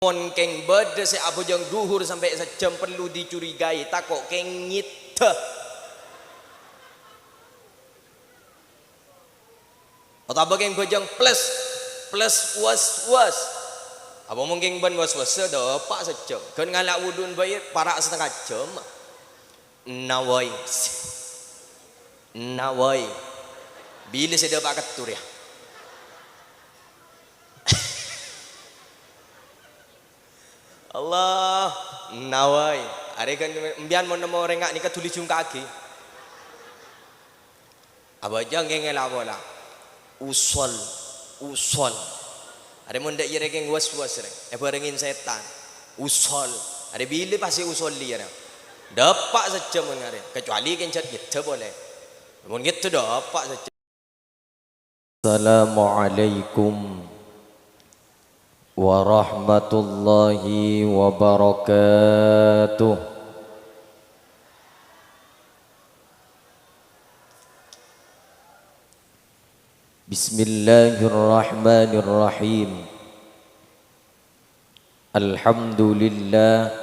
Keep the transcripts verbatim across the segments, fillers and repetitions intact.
Mon kèng bâdâ sè abhâjâng dhuhur sampè' sajjhâm perlu dicurigai, tako' kèng ngèdhâ. Otabâ kèng bhâjâng plus, plus was-was. Apa mon kèng bân was-wassa dâpa' sajjhâm? Ghân ngala' wudhu'na bhâi para' satengnga jhâm. Nawai. Nawai. Bilâ sè dâpa' kèto rèya? Allah, nawai. Arè kan empèyan mon nemmo orèng nga' nèka dhuli jhungka'aghi. Abhâjâng kèng èla-pola. Usol, usol. Arè mon dâ' iyâ rè kèng was-was rè, èbhârengngè sètan. Usol. Arè bilâ pas èusol iyâ rè? Dâpa' sajjhâm mon arè. Kecuali kèng jhât ngèdhâ polè. Mon ngèdhâ dâpa' sajjhâm. Assalamualaikum warahmatullahi wabarakatuh. Bismillahirrahmanirrahim. Alhamdulillah.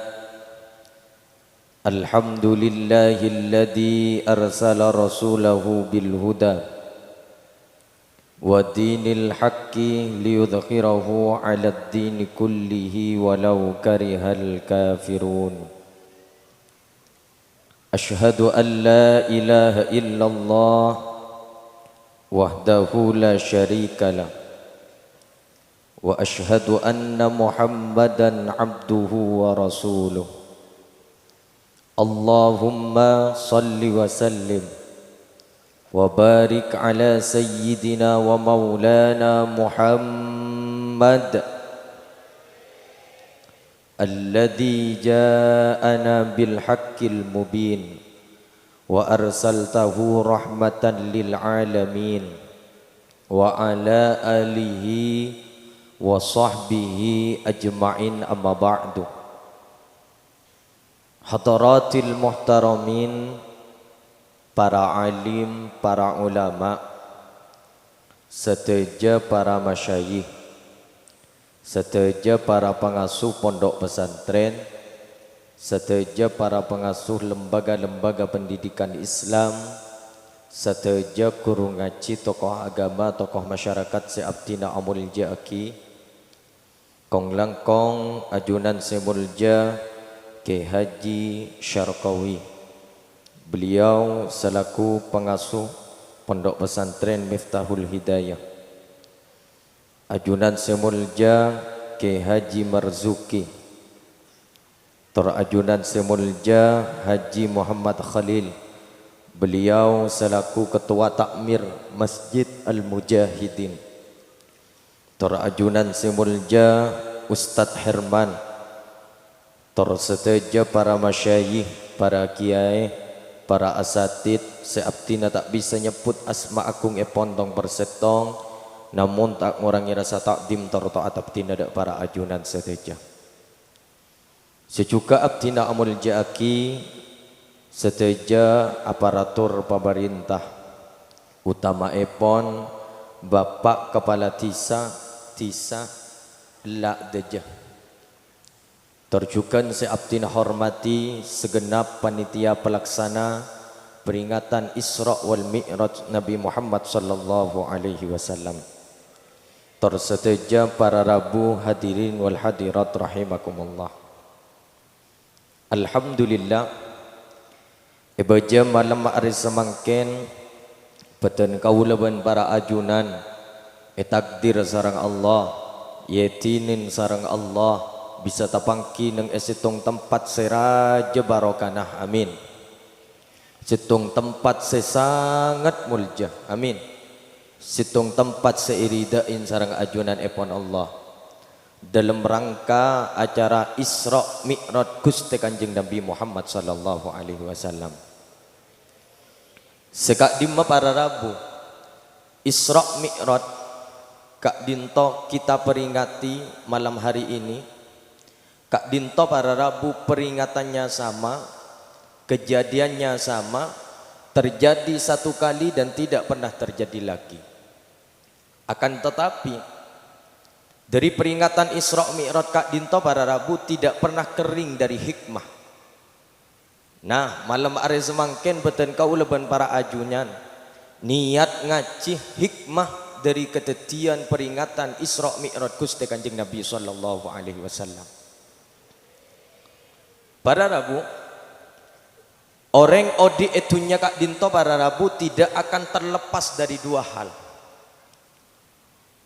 Alhamdulillahilladzi arsala rasulahu bil huda wa dinil haqqi liyudhhirahu 'alad dini kullihi walau karihal kafirun. Asyhadu an la ilaha illallah wahdahu la syarikalah. Wa asyhadu anna Muhammadan abduhu wa rasuluh. Allahumma shalli wa sallim wa barik ala sayyidina wa maulana Muhammad alladzi ja'ana bil haqqil mubin wa arsaltahu rahmatan lil alamin wa ala alihi wa sahbihi ajma'in, amma ba'du. Hadaratil muhtaramin, para alim, para ulama, sadhâjâ para masyayikh, sadhâjâ para pangasuh pondhuk pesantren, sadhâjâ para pangasuh lembaga-lembaga pendidikan Islam, sadhâjâ ghuru ngajhi, tokoh agama, tokoh masyarakat sè abdhina amolja'aghi, kong-langkong ajunan sè moljâ Kè Haji Syarqawi. Beliau selaku pangasuh Pondhuk Pesantren Miftahul Hidayah. Ajunan sè moljâ Kè Haji Marzuki, tor ajunan sè moljâ Haji Muhammad Khalil, beliau selaku Ketua Takmir Masjid Al-Mujahidin, tor ajunan sè moljâ Ustadz Herman, tor sadhâjâ para masyayikh, para kiyaè, para asatidz sè abdhina ta' bisa nyebbhut asma agungngèpon tong-persèttong, namong ta' ngorangè rasa ta'dhim tor ta'at abdhina dâ' para ajunan sadhâjâ. Sè jhughân abdhina amolja'aghi sadhâjâ aparatur pamarènta, otama'èpon Bapa' Kapala Dhisa, Dhisa Ella' Dâjâ. Tor jhughân sè abdhina hormadhi sagenap panitia pelaksana peringatan Isra wal Mi'raj Nabi Muhammad sallallahu alaihi wasallam. Tor sadhâjâ para rabu hadirin wal hadirat rahimakumullah. Alhamdulillah, è bâjâ malem arè samangkèn, bâdân kaulâ bân para ajunan ètakdir sareng Allah, èidinin sareng Allah, bisa tapangghi neng è sèttong tempat sè rajâ barokana. Amin. Sèttong tempat sè sanget moljâ. Amin. Sèttong tempat sè èridhâi sareng ajunanèpon Allah. Dâlem rangka acara Isra Mi'raj Ghustè Kanjeng Nabi Muhammad sallallahu alaihi wasallam. Sè ka'dimma para rabu, Isra Mi'raj ka'dinto kita peringati malam hari ini. Ka'dinto para rabu peringatannya sama, kejadiannya sama, terjadi satu kali dan tidak pernah terjadi lagi. Akan tetapi, Dhâri peringatan Isra' Mi'raj ka'dinto para rabu tidak pernah kering dhâri hikmah. Nah, malem arè samangkèn bhâdhân kaulâ bân para ajunan niyat ngajhi hikmah dhâri kadhâddhiyân peringatan Isra' Mi'raj Ghustè Kanjeng Nabi sallallahu alaihi wasallam. Para rabu, orèng odi' è dhunnya ka'dinto para rabu tidak akan terlepas dari dua hal.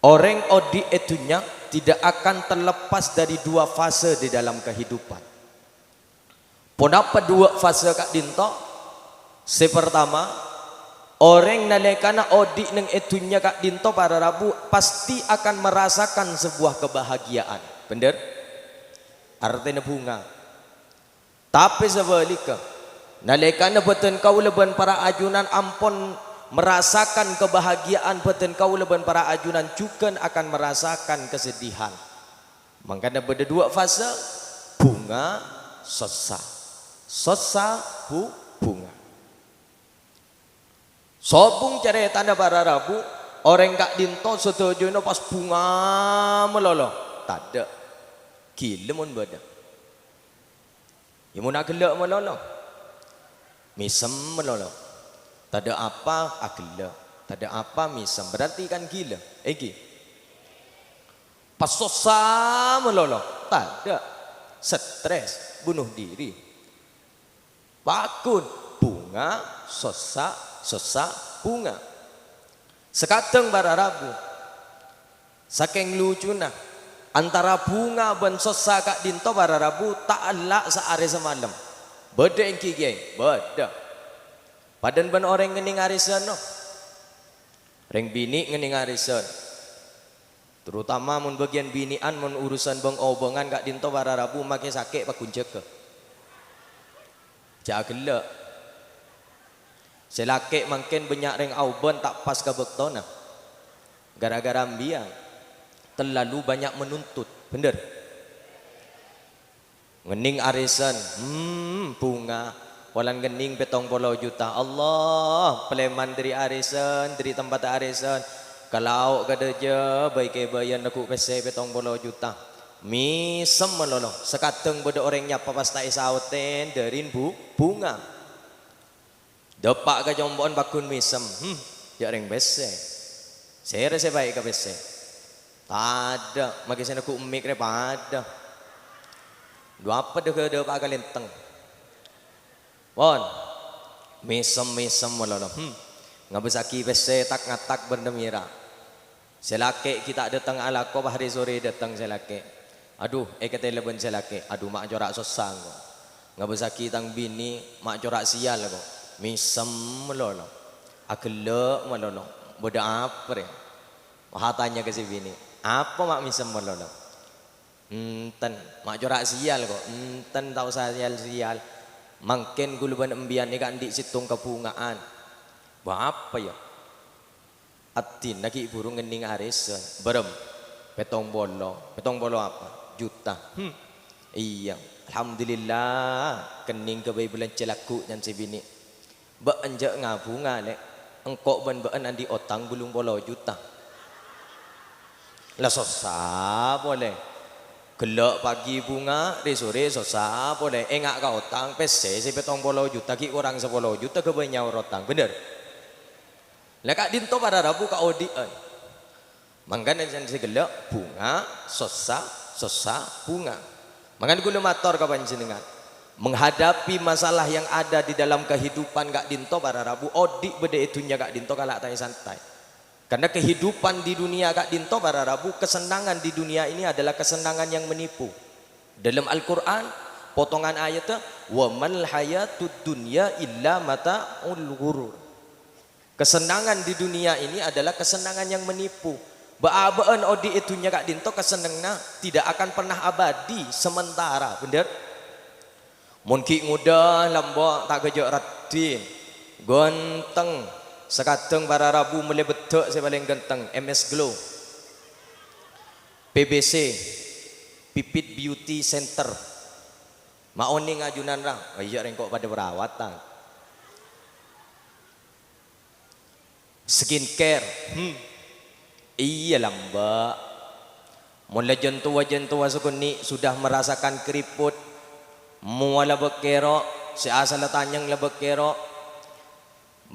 Orèng odi' è dhunnya tidak akan terlepas dari dua fase di dalam kehidupan. Ponapa dua fase ka'dinto? Sè partama, orèng nalèkana odi' neng è dhunnya ka'dinto para rabu pasti akan merasakan sebuah kebahagiaan. Bhender? Artèna bhunga. Tapè sabhâligghâ, nalèkana bhâdhân kaulâ bân para ajunan ampon merasakan kebahagiaan, bhâdhân kaulâ bân para ajunan jhughân akan merasakan kesedihan. Mangkana bâdâ dua fase, bhunga, sossa. Sossa, bu-, bhunga. Sobung carètana para rabu, orèng ka'dinto sadhâjâna pas bhunga malolo. Tadâ'. Ghilâ mon bâdâ. Yâ mon aghellâ' malolo. Mèsem malolo. Tadâ' apa, aghellâ'. Tadâ' apa, mèsem. Berarti kan ghilâ. Èngghi. Pas sossa malolo. Tadâ'. Stres. Bunuh diri. Pakon, bhunga, sossa, sossa, bhunga. Sakadhâng para rabu, sakèng lucuna, antara bhunga bân sossa ka'dinto para rabu ta' ella' saarè samalem. Bâdâ èngghi kèyaè? Bâdâ. Padâna bân orèng ngennèng arèsan, no. Rèng binè' ngennèng arèsan. Terutama mon bâgiyân binè'an, mon urusan bâng-obângan ka'dinto para rabu makè sakè' paghun jâgâ. Jhâ' aghellâ'. Sè lakè' mangkèn bânnya' rèng aobân ta' pas ka bâktona. Gara-gara mbiyân terlalu banyak menuntut. Bhender? Ngennèng arèsan, hmm, bhunga. Polana ngennèng pèttong polo juta. Allah, palèman dhâri arèsan, dhâri tempat arèsan. Ka lao' ka dâjâ, bâi-kèbâiyân lagghu' pèssè pèttong polo juta. Mèsem malolo. Sakadhâng bâdâ orèng nyapa pas ta' èsaotè, dhârin bu-, bhunga. Dâpa' ka compo'na pagghun mèsem, hmm, jhâ' rèng pèssè. Sèra sè bâi ka pèssè? Tadâ', makè sè neggu' emmik rè padâ. Dhu apa dâ-, dâpa'a ka lèntèng? Pon, mèsem-mèsem malolo, hmm, ngabâssaghi pèssè tak-ngatak bârna mèra. Sè lakè' ghi' ta' dâteng alako, pas rè-sorè dâteng sè lakè'. Adhu, èkatèla bân sè lakè'. Adhu, ma' cora' sossa engko'. Ngabâssaghi tang binè, ma' cora' sèyal ko'. Mèsem malolo. Aghellâ' malolo. Bâdâ apa rè? Wah, atanya ka sè binè. Apa ma' mèsem malolo? Enten, ma' cora' sèyal ko'. Enten, ta' osa sèyal-sèyal. Mangkèn ghulâ bân embiyân nèka andi' sèttong kabhunga'an. Bâ apa, yâ? Addina ghi' bhuru ngennèng arèsan. Bârâmpa? Pèttong polo. Pèttong polo apa? Juta. Hmm. Iyâ. Alhamdulillah. Kennèng ghâbây bâlânjhâ lagghu' can sè binè'. Bâ'na jhâ' ngabhunga, Lè'. Engko' bân bâ'na andi' otang bâllung polo juta. La sossa polè. Ghellâ' pagi bhunga, rè-sorè sossa polè. Enga' ka otang, pèssè sè pèttong polo juta ghi' korang sapolo juta ghâbây nyaor otang. Bhender? La ka'dinto para rabu kaodi'ân. Mangkana can sè ghellâ' bhunga, sossa, sossa, bhunga. Mangkana ghulâ mator ka panjhennengngan, menghadapi masalah yang ada di dalam kehidupan ka'dinto para rabu, odi' bâdâ è dhunnya ka'dinto kala' ta' èsantai. Karena kehidupan di dunia ka'dinto para rabu, kesenangan di dunia ini adalah kesenangan yang menipu. Dalam Al-Qur'an, potongan ayat, "Wa mal hayatud dunya illa mata'ul ghurur." Kesenangan di dunia ini adalah kesenangan yang menipu. Bâ'-abâ'ân odi' è dhunnya ka'dinto kasennengnganna tidak akan pernah abadi, sementara, bhender? Mon ghi' ngodâ lambâ' ta' ghâjâ' raddhin, ghânteng, sakadhâng para rabu mellè beddhâ' sè palèng ghânteng, M S Glow, P B C, Pipit Beauty Center. Ma' onèng ajunan ra, iyâ rèng ko' padâ perawatan. Skincare, hmm. Iyâ lambâ'. Mon la jân towa-jân towa sakonè' sudah merasakan keriput, mowa la bâkkèro', sè asalla tanyèng la bâkkèro',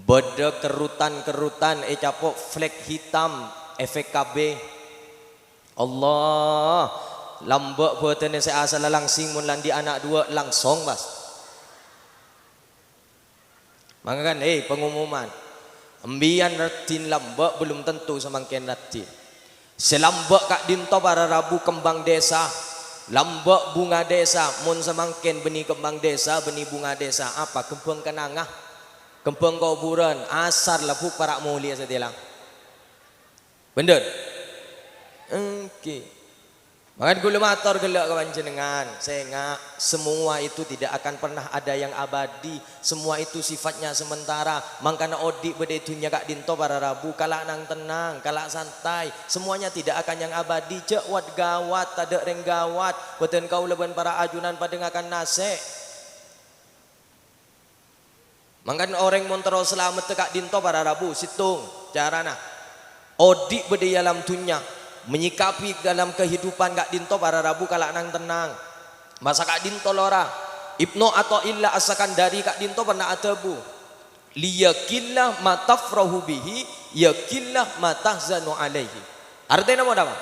bâdâ kerrutan-kerrutan ècapo' flek hitam F K B. Allah, lambâ' bâdânna sè asalla langsing mon la andi' ana' duwâ' langsong, pas. Mangkana, eh, pengumuman. Embiyan raddhin lambâ' belum tentu samangkèn raddhin. Sè lambâ' ka'dinto para rabu kembang desa, lambâ' bunga desa, mon samangkèn bânnè kembang desa, bânnè bunga desa, apa? Kembang kenanga, kembang kobhurân, asar la bu' para' molèya satèya. Bhender? Èngghi. Mangkana kaulâ mator ghellâ' ka panjhennengngan, sènga', semua itu tidak akan pernah ada yang abadi, semua itu sifatnya sementara. Mangkana odi' bâdâ è dhunnya ka'dinto para rabu, kala' nang-tennang, kala' santai, semuanya tidak akan yang abadi, jhâ' wat-ghâwât, tadâ' rèng ghâwât, bhâdhân kaulâ bân para ajunan padâ ngakan nasè'. Mangkana orèng mon terro salameddhâ ka'dinto para rabu, sèttong carana. Odi' bâdâ è alam dhunnya, menyikapi dalam kehidupan ka'dinto para rabu kala' nang-tennang. Masa ka'dinto lora. Ibnu Athaillah As-Sakandari ka'dinto pernah adhâbu, "Liyaqilla ma tafrahu bihi, yaqilla ma tahzanu alaihi." Artèna mon apa?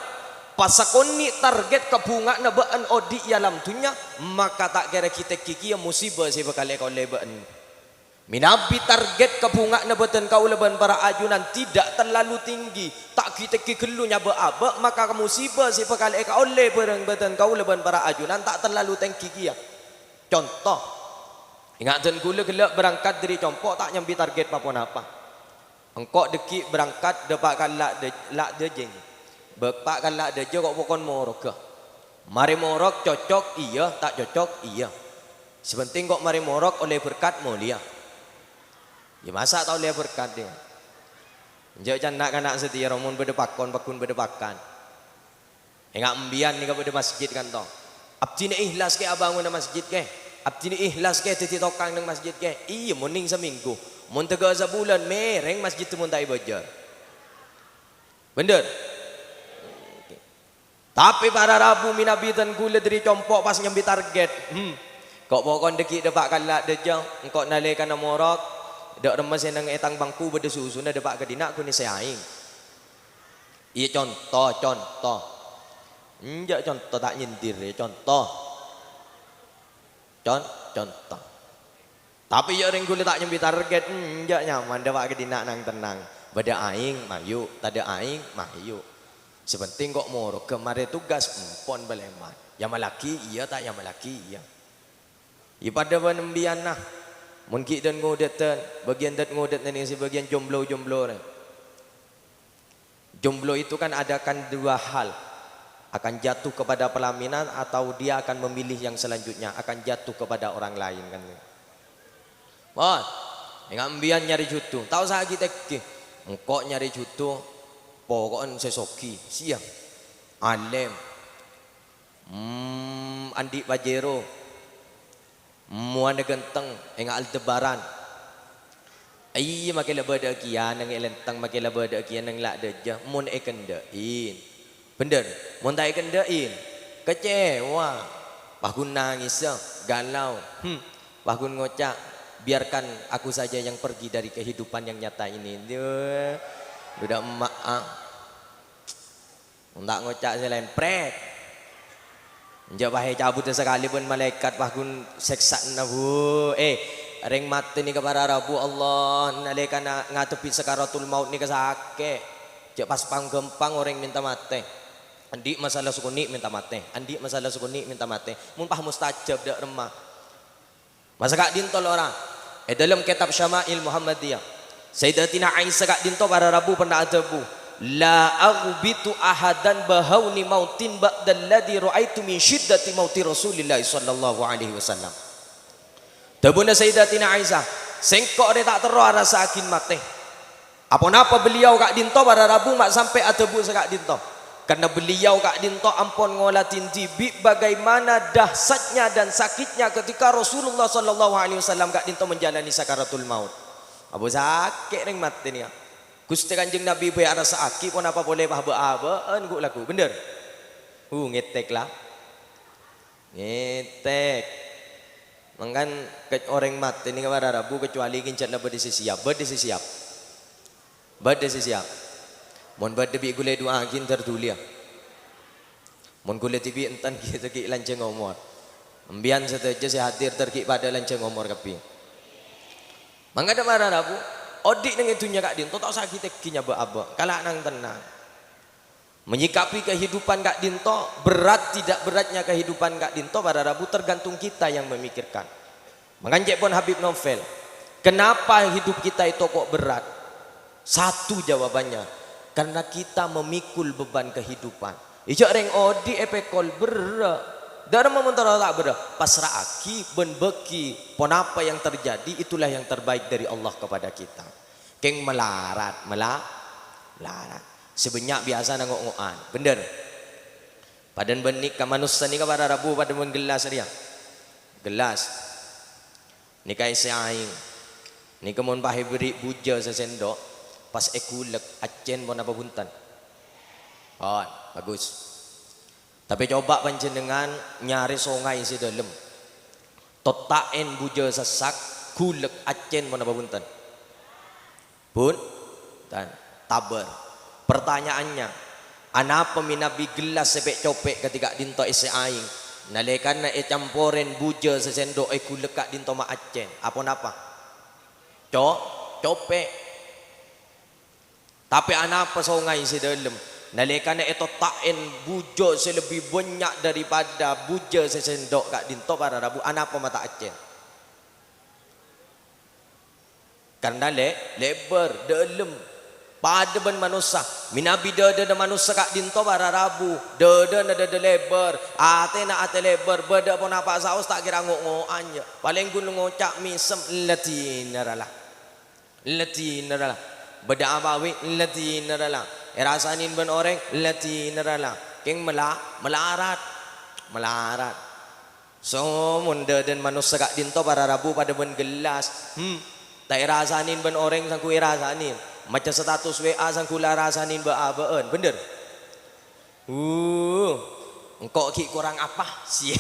Pasakonè' target kabhunga'anna bâ'ân odi' è alam dhunnya, maka ta' kèra ghi'-tèngghi kèya musibâ sè bhâkal èkaollè bâ'ân. Mènabi target kabhunga'anna bhâdhân kaulâ bân para ajunan tidak terlalu tinggi, ta' ghi'-tèngghi ghâllu nyabâ'-abâ', maka musibâ sè bhâkal èkaollè bhâreng bhâdhân kaulâ bân para ajunan ta' terlalu tèngghi kèya. Conto, ènga' dân kaulâ ghellâ' berangkat dâri compo' ta' nyambi target pa-ponapa. Engko' dâggi' berangkat dâpa' ka La' Dâ-, La' Dâjâ. Bâ-, pa' ka La' Dâjâ ko'-, pokon morogghâ. Marè morok cocok iyâ, ta' cocok iyâ. Sè penting ko' marè morok ollè berkat molèya. Yâ masa' ta' ollè berkat, yâ? Enjâ' can na'-kana' satèya ro mon bâdâ pakon, paggun bâdâ pakan. Ènga' embiyan nèka bâdâ masjid kanto. Abdhina ihlas kè abângona masjid kè. Abdhina ihlas kè dhâddhi tokang neng masjid kè. Iyâ, mon nèng samènggu. Mon tèghâ' sabulân, mèrèng masjid mon ta' èbâjâr. Bhender? Tapè para rabu mènabi dân kaulâ dâri compo' pas nyambi target. Hmm. Ko'-, pokon dâggi' dâpa' ka La' Dâjâ, engko' nalèkana morok, dâ' remma sè neng è tang bangku bâdâ susuna dâpa' ka dinna' ghun èssèaè. Iyâ, conto, conto. Enjâ' conto ta' nyindir, yâ, conto. Con-, conto. Tapè yâ rèng ghulâ ta' nyambi target, enjâ' nyaman dâpa' ka dinna' nang-tennang. Bâdâ aèng, mayu', tadâ' aèng, mayu'. Sè penting ko' morogghâ marè tugas, empon palèman. Èamallaghi iyâ, ta' èamallaghi iyâ. Yâ padâ bân embiyanna. Mon ghi' dân-ngodâdhân, bâgiyân dân-ngodâdhân nèng sè bâgiyân jomblo-jomblo rè. Jomblo itu kan ada kan dua hal, akan jatuh kepada pelaminan atau dia akan memilih yang selanjutnya, akan jatuh kepada orang lain kan. Wah, ènga' embiyan nyarè juduh, ta' osa ghi'-tèngghi. Engko' nyarè juduh, poko'en sè soghi, sèyah, alèm, hmm, andi' pajero, mowana ghânteng, ènga' Aldebaran. Iyâ, makè la bâdâ kèya neng è Lenteng, makè la bâdâ kèya neng La' Dâjâ, mon èkendhâ'in. Bhender, mon ta' èkendhâ'in, kecewa. Paggun nangèsa, galau. Hmm, paggun ngoca', "Biarkan aku saja yang pergi dari kehidupan yang nyata ini." Duh, duda emma'a. Mon ta' ngoca' sè laèn, prèt. Enjâ' pas ècabudhâ sakalè bân malaèkat, pas ghun sèksa'anna, bu. Eh, rèng matè nèka para rabu, Allah, nalèkana ngadhebbhi sakaratul maut nèka sakè'. Jâ' pas pang-ghâmpang orèng mènta matè. Andi' masalah sakonè' mènta matè. Andi' masalah sakonè' mènta matè. Mon pas mustajab dâ' remma. Masa ka'dinto lora. È dâlem kètab Syama'il Muhammadiyah, Sayyidatina Aisyah ka'dinto para rabu pernah adhâbu, "La aghbitu ahadan bahauni mautin ba'dalladzi ra'aitu min syiddati mauti Rasulillah sallallahu alaihi wasallam." Dhâbuna Sayyidatina Aisyah, "Sèngko' rè ta' terro arassa'aghin matè." Aponapa beliau ka'dinto para rabu ma' sampè' adhâbu saka'dinto? Karena beliau ka'dinto ampon ngoladhi dhibi' bagaimana dahsyatnya dan sakitnya ketika Rasulullah sallallahu alaihi wasallam ka'dinto menjalani sakaratul maut. Abu sakè' rèng matè nèka. Ghustè Kanjeng Nabi bhâi arassa'aghi, ponapa polè pas bâ'-abâ'ân ghu-, lagghu', bhender? Uh, ngetek la. Ngetek. Mangkan ke-, orèng matè nèka para rabu kecuali kènca' la bâdâ sè siap. Bâdâ sè siap. Bâdâ sè siap. Mon bâdâ bi' ghulâ èdu'aaghi, èntar dhuli, ya. Mon ghulâ dhibi' enten, gitu, ghi' lanjhâng omor. Embiyan sadhâjâ sè hadir, èntar ghi' padâ lanjhâng omor kabbhi. Mangkana para rabu, odi' neng è dhunnya ka'dinto ta' osa ghi-teggi nyabâ'-abâ'. Kala' nang-tennang. Menyikapi kehidupan ka'dinto, berat tidak beratnya kehidupan ka'dinto, para rabu, tergantung kita yang memikirkan. Mangkana ca'èpon Habib Novel, "Kenapa hidup kita itu kok berat?" Satu jawabannya, karena kita memikul beban kehidupan. Ijâ' rèng odi' èpèkol berrâ'. Dârâmma mon terro ta' berrâ', pasra'aghi bân bâghi ponapa yang terjadi, itulah yang terbaik dari Allah kepada kita. Kèng malarat, mala-, malarat. Sè bânnya' biyasana ngo'-ngo'an. Bhender. Padâna bân nèka manossa nèka para rabu padâ bân gellas rèya. Gellas. Nèka èssè aèng. Nèka mon pas èberri' bujâ sasèndok, pas èghulek, accèn ponapa bhunten? Pon, bagus. Tapè coba panjhennengan nyarè songay sè dâlem. Totta'èn bujâ sassak, ghulek, accèn ponapa bhunten? Bhun-, tan-, tabâr. Pertanyaannya, anapa mènabi gellas sè pè'-copè' kadhi ka'dinto èssè aèng, nalèkana ècamporèn bujâ sasèndok èghulek ka'dinto ma' accèn? Aponapa? Co-, copè'. Tapè anapa songay sè dâlem? Nalèkana ètotta'èn bujâ sè lebbi bânnya' daripada bujâ sasèndok ka'dinto para rabu, anapa ma' ta' accèn? Karna lè-, lèbâr, dâlem. Padâ bân manossa. Mènabi dâdâna manossa ka'dinto para rabu, dâdâna dâdâ lèbâr, atèna atè lèbâr, bâdâ ponapa saos ta' kèra ngo'-ngo'an, yâ. Palèng ghun ngoca' mèsem, "Ella dinarra la. Ella dinarra la." Bâdâ apa bi'? "Ella dinarra la." Èrasanè bân orèng, "Ella dinarra la." Kèng mala-, malarat. Malarat. So, mon dâdâna manossa ka'dinto para rabu padâ bân gellas. Hmm. Ta' èrasanè bân orèng, sangghu èrasanè. Maca status W A sangghu la èrasanè bâ'-abâ'ân. Bhender? Uh, engko' ghi' korang apa? Sia.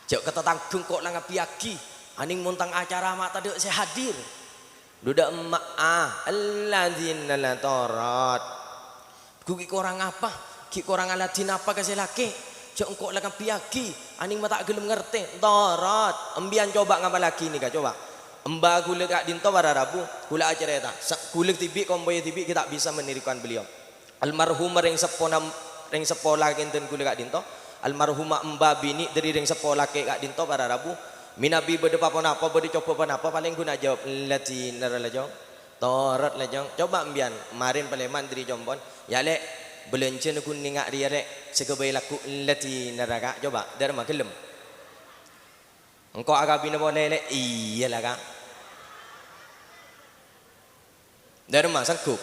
Jâ' ka tatangghâ engko' la ngabbhiyâghi. Anèng mon tang acara ma' tadâ' sè hadir. Dhu dâ' emma'a, ella dinna la torot. Ghu ghi' korang apa? Ghi' korang aladhi napa ka sè lakè'? Jâ' engko' la ngabbhiyâghi, anèng ma' ta' ghellem ngartè. Torot, embiyan coba ngapallaghi nèka, coba. Emba ghulâ ka'dinto para rabu, ghulâ acarèta. Sa-, ghulâ dhibi', kompoyya dhibi' ghi' ta' bisa menirikan beliau. Almarhumah rèng seppona, rèng seppo lakè' enten ghulâ ka'dinto. Almarhumah emba binè' dâri rèng seppo lakè' ka'dinto para rabu. Mènabi bâdâ pa-ponapa, bâdâ coba ponapa, palèng ghun ajâwâb, "Ella dinarra la, Cong." Torot la, Cong. Coba embiyan, marèn palèman dâri compo'na. "Ya', Lè', bâlânjhâna ghun nènga' rèya, Lè'. Sè ghâbây lagghu' ella dinarra, Ka'." Coba, dârâmma ghellem? Engko' akabina polè, Lè'? Iyâ la, Ka'. Dârâmma, sangghup?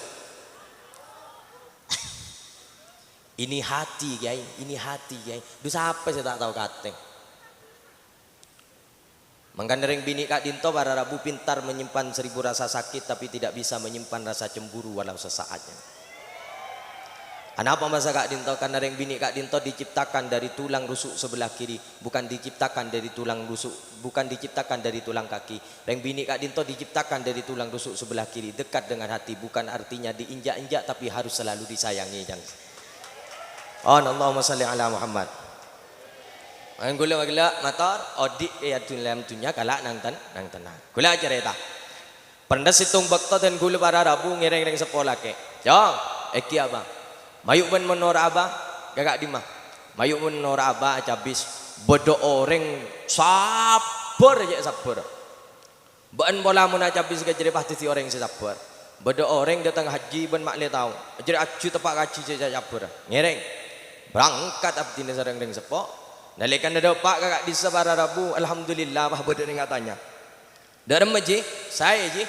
Ini hati, Kèyaè. Ini hati, Kèyaè. Dhu, sapa sè ta' tao katè? Mangkana rèng binè' ka'dinto para rabu pintar menyimpan seribu rasa sakit, tapi tidak bisa menyimpan rasa cemburu walau sesaat. Anapa masa ka'dinto? Karena rèng binè' ka'dinto diciptakan dari tulang rusuk sebelah kiri, bukan diciptakan dari tulang rusuk, bukan diciptakan dari tulang kaki. Rèng binè' ka'dinto diciptakan dari tulang rusuk sebelah kiri, dekat dengan hati, bukan artinya diinjak-injak, tapi harus selalu disayangi, jang. On, Allahumma shalli ala Muhammad. Ghulâ ghellâ' mator, odi' è dhun-, alam dhunnya kala' nang ten-, nang tennang. Ghulâ acarèta. Pernah sèttong bâkto dân ghulâ para rabu ngèrèng rèng seppo lakè'. "Cong, èngghi, Abah. Mayu' bân mon noro' Abah, ka ka'dimma? Mayu' bân noro' Abah acabis. Bâdâ orèng sabbhâr, cè' sabbhâr. Bâ'ân pola mon acabis ka jârèya pas dhâddhi orèng sè sabbhâr. Bâdâ orèng dâteng hajji bân ma'lè tao. Jârèya ajjhu teppa' ka hajji sè sabbhâr. Ngèrèng." Berangkat abdhina sareng rèng seppo. Nalèkana dâpa' ka ka'dissa para rabu, alhamdulillah, pas bâdâ orèng atanya. "Dârâmma, Ji? Saè, Ji?"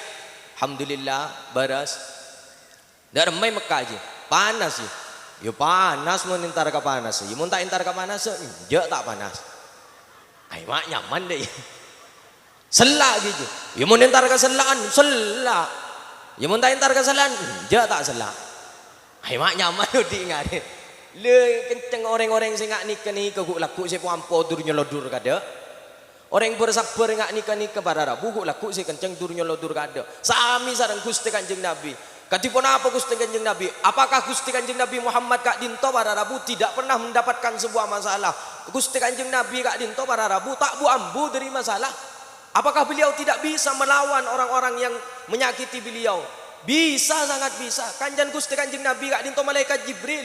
"Alhamdulillah, bârâs." "Dârâmma è Mekka, Ji?" "Panas, Ji." "Ya panas mon entar ka panas. Ya mon ta' entar ka panas, enjâ' ta' panas." Ai, ma' nyaman, dâ', ya. "Sella', Ji?" "Ya mon entar ka sella'an, sella'. Ya mon ta' entar ka sella'an, enjâ' ta' sella'." Ai, ma' nyaman, odi' ngarè. Lè, kenceng orèng-orèng sè nga'-nèka nèka ghu'-lagghu' sè po-ampo dur-nyolodur kaadâ'. Orèng bâr-sabbhâr nga'-nèka nèka para rabu ghu'-lagghu' sè kenceng dur-nyolodur kaadâ'. Samè sareng Ghustè Kanjeng Nabi. Kadhi ponapa Ghustè Kanjeng Nabi? Apakah Ghustè Kanjeng Nabi Muhammad ka'dinto para rabu tidak pernah mendapatkan sebuah masalah? Ghustè Kanjeng Nabi ka'dinto para rabu ta' bu-ambu dhâri masalah. Apakah beliau tidak bisa melawan orang-orang yang menyakiti beliau? Bisa, sangat bisa. Kancana Ghustè Kanjeng Nabi ka'dinto Malaèkat Jibril.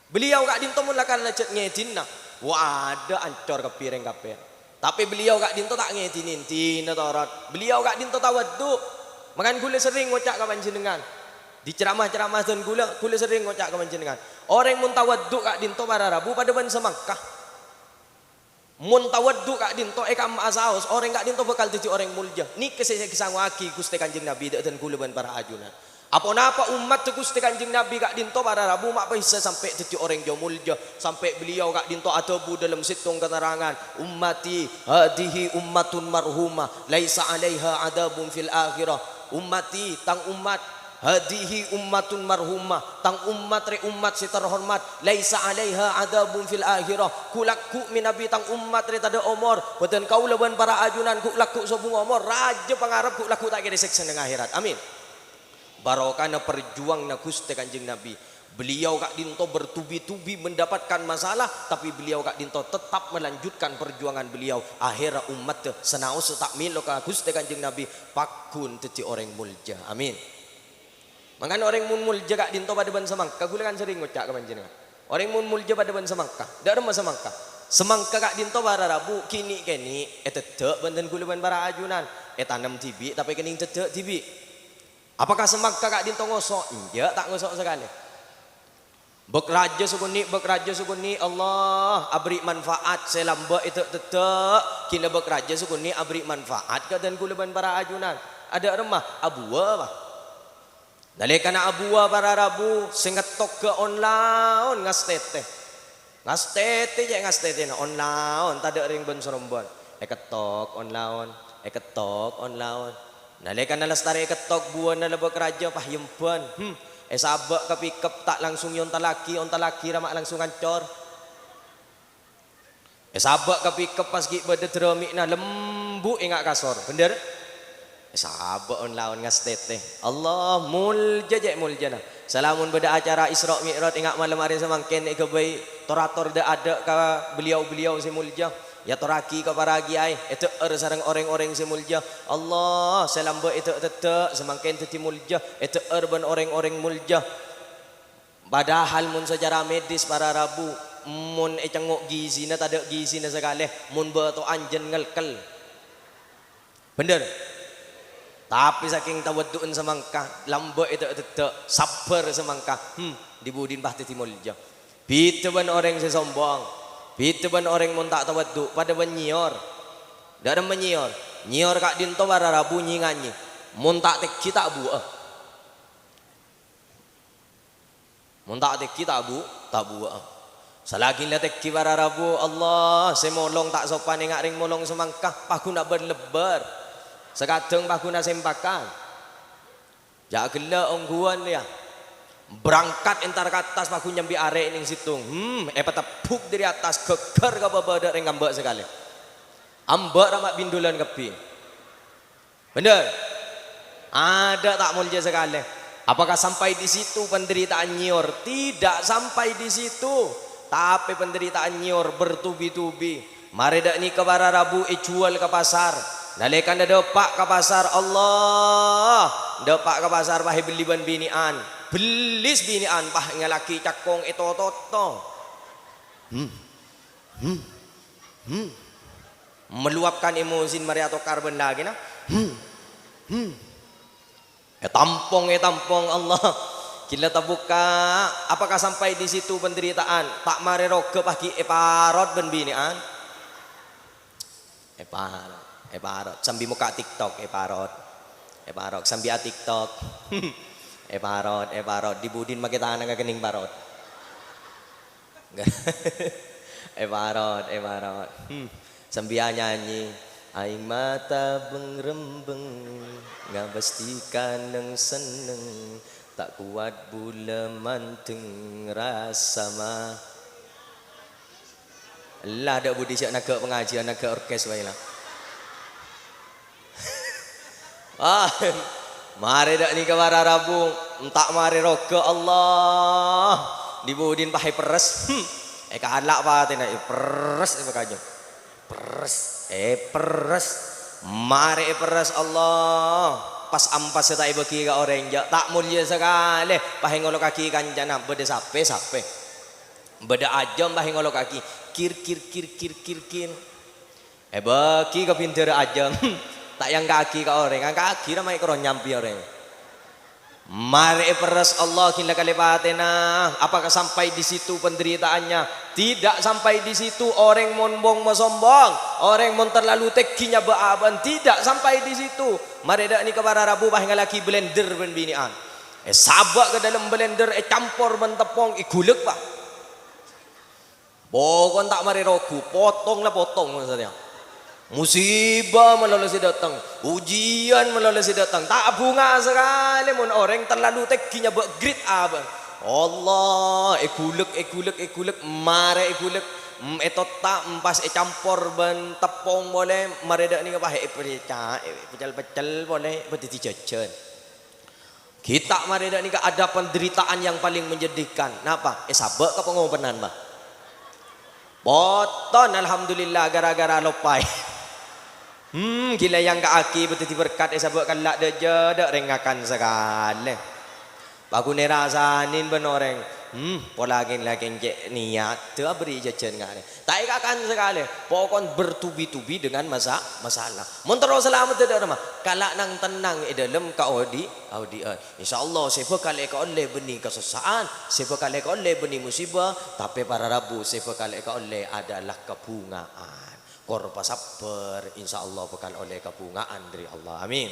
Beliau ka'dinto mon la kalajhât ngèdhinna, wah, adâ' ancor kabbhi rèng kabbhi. Tapè beliau ka'dinto ta' ngèdhinè, èdhinna torot. Beliau ka'dinto tawaddu. Mangkana ghulâ serrèng ngoca' ka panjhennengngan. Di ceramah-ceramah dân ghulâ, ghulâ serrèng ngoca' ka panjhennengngan. Orèng mon tawaddu ka'dinto para rabu padâ bân samangka. Mon tawaddu ka'dinto è kamma'a saos, orèng ka'dinto bhâkal dhâddhi orèng molja. Nèka sè èsangowaghi Ghustè Kanjeng Nabi dâ' dân ghulâ bân para ajunan. Aponapa ommaddhâ Ghustè Kanjeng Nabi ka'dinto para rabu ma' bisa sampè' dhâddhi orèng jâ molja, sampè' beliau ka'dinto adhâbu dâlem sèttong katerangan, "Ummati hadhihi ummatun marhumah, laisa 'alaiha adzabun fil akhirah." Ummati, tang ommat, Hadhihi ummatun marhumah, tang ommat rè ommat sè terhormat, laisa 'alaiha adzabun fil akhirah. Ghu'-lagghu' mènabi tang ommat rè tadâ' omor, bâdân kaulâ bân para ajunan ghu'-lagghu' sobung omor, rajâ pangarep ghu'-lagghu' ta' kèra sèksa neng akhèrat. Amin. Barokana parjuwanganna Ghustè Kanjeng Nabi. Beliau ka'dinto bertubi-tubi mendapatkan masalah, tapi beliau ka'dinto tetap melanjutkan perjuangan beliau. Akhèrra ommaddhâ sanaossa ta' mèlo ka Ghustè Kanjeng Nabi, pagghun dhâddhi orèng molja. Amin. Mangkana orèng mon molja ka'dinto padâ bân samangka, ghulâ kan serrèng ngoca' ka panjhennengngan. Orèng mon molja padâ bân samangka. Dâ' remma samangka? Samangka ka'dinto para rabu ghi' nè'-kènè' èteddhâ' bân dân ghulâ bân para ajunan. Ètanem dhibi', tapè kennèng teddhâ' dhibi'. Apakah samangka ka'dinto ngoso'? Enjâ', ta' ngoso' sakalè. Bâk rajâ sakonè', bâk rajâ sakonè', Allah, aberri' manfaat sè lambâ' èdâ'-teddhâ', ghilâ bâk rajâ sakonè' aberri' manfaat ka dân ghulâ bân para ajunan. Adâ' remma, abuwâ, Pa'. Nalèkana abuwâ para rabu, sè ngettoghâ on-laon ngastètè. Ngastètè cè' ngastètèna, on-laon, tadâ' rèng bân-sarombân. Èkettok on-laon, èkettok on-laon. Nalèkana lastarè èkettok buwâna la bâk rajâ, Pa', yembhân. Hmm, èsabâ' ka pikep, ta' langsung èontallaghi, ontallaghi ra ma' langsung ancor. Èsabâ' ka pikep pas ghi' bâdâ dârâmi'na, lembu' enga' kasor. Bhender? Èsabâ' on-laon ngastètè. Allah, molja cè' moljana. Salamon bâdâ acara Isra Mi'raj enga' malem arè samangkèn èghâbây tor-ator dâ'-adâ' ka beliau-beliau sè molja. Èatorraghi ka para kiyaè, èdhâ'âr sareng orèng-orèng sè molja. Allah, sè lambâ' èdhâ'-teddhâ', samangkèn dhâddhi molja, èdhâ'âr bân orèng-orèng molja. Padahal mon sacara medis para rabu, mon ècengngo' gizina tadâ' gizina sakalè, mon bâto'an jân ngelkel. Bhender? Tapè sakèng tawaddu'en samangka, lambâ' èdhâ'-teddhâ', sabbhâr samangka, hmm, di-budina pas dhâddhi molja. Bhidhâ bân orèng sè sombong, bhidhâ bân orèng mon ta' tawaddu', padâ bân nyèyor. Dâ' remma nyèyor? Nyèyor ka'dinto para rabu nyè-nganyè. Mon ta' tèngghi ta' buwâ'â. Mon ta' tèngghi ta' bu-, ta' buwâ'â. Salaghi la tèngghi para rabu, Allah, sè molong ta' sopan enga' rèng molong samangka, pagghun abâr-lebbâr. Sakadhâng pagghun asèmpakan. Jhâ' ghellâ' ongghuwân, yâ. Berangkat entar ka attas, pagghun nyambi arè' neng sèttong. Hmm, èpatebbhuk dâri attas, ghâgghâr ka bâbâ, dâ' rèng kambâ' sakalè. Ambâ' ra ma' bindulan kabbhi. Bhender? Adâ' ta' molja sakalè. Apakah sampai di situ penderitaan nyèyor? Tidak sampai di situ. Tapè penderitaan nyèyor bertubi-tubi. Marè dâ' nèka para rabu èjhuwâl ka pasar. Nalèkana dâpa' ka pasar, Allah! Dâpa' ka pasar, pas èbellè bân binè'an. Bellis binè'an, pas ngèngaghi cakong ètototo. Hmm. Hmm. Hmm. Meluapkan emosin marè atokar bân lakèna. Hmm. Hmm. Ètampong, ètampong, Allah. Ghilâ tabukka'. Apakah sampai di situ penderitaan? Ta' marè roga pas ghi' èparot bân binè'an. Èparot, èparot. Sambi mokka' TikTok, èparot. Èparot, sambi a-TikTok. Èparot, èparot. Di-budina makè tanangnga kennèng parot. Èparot, èparot. Hmm. Sambi anyanyè, "Aèng mata beng-rembeng, ngabâs dhikanèng senneng, Ta' kowat bulâ mandeng rassa ma-, la, dâ' budi sè naga' pangajiân, naga' orkes bhâi la. Ah, marè dâ' nèka para rabu, enta' marè roga Allah. Di-budin pahè perres. Hmm. Èkala' patèna, èperres èpakajâng. Perres, èperres. Marè èperres Allah. Pas ampas sè ta' èbâgi ka orèng, jâ', ta' molja sakalè. Pahè ngolokaghi kancana, bâdâ sapè, sapè. Bâdâ ajâm, pahè ngolokaghi. Kir, kir, kir, kir, kir, kir. Èbâgi ka bindhârâ ajâm. Ta' èangka'aghi ka orèng, angka'aghi ra ma' èkoro nyambi orèng. Marè èperres Allah ghi' la kalè patèna. Apakah sampai di situ penderitaannya? Tidak sampai di situ. Orèng mon bong-masombong, orèng mon terlalu tèngghi nyabâ' abâ'na, tidak sampai di situ. Marè dâ' nèka para rabu pas ngallaghi blender bân binè'an. Èsabâ' ka dâlem blender, ècampor bân teppong, èghulek, Pak. Pokon ta' marè rogu, potong la potong maksudnya. Musiba malolo sè dâteng, ujian malolo sè dâteng, ta' bhunga sakalè mon orèng terlalu tèngghi nyabâ' grit abâ'. Allah, èghulek, èghulek, èghulek, marè èghulek, em, ètotta', em, pas ècampor bân teppong polè, marè dâ' nèka pas èpèca', èpècèl-pècèl polè, pas dhâddhi jhâjhân. Ghi' ta' marè dâ' nèka ada penderitaan yang paling menyedihkan. Napa? Èsabâ' ka pangopenan, Pak. Poton, alhamdulillah, gara-gara loppaè. Hmm, ghi' la èangka'aghi, bâdâ dhâddhi berkat, èsabâ' kalla' dâ' jâ-, dâ' rèng ngakan sakalè. Paghun èrasanè bân orèng. Hmm, polana lakèn cè' niyat, dâ' aberri' jhâjhân ngarè. Ta' èkakan sakalè, pokon bertubi-tubi dengan masa-, masalah. Mon terro salamet dâ' remma, kala' nang-tennang è dâlem kaodi-, kaodi'ân. Insyaallah, sè bhâkal èkaollè bânnè kasossa'an, sè bhâkal èkaollè bânnè musiba, tapè para rabu sè bhâkal èkaollè adalah kabhungaan. Kor pasabbhâr, insyaallah bhâkal ollè kabhungaan dâri Allah. Amin.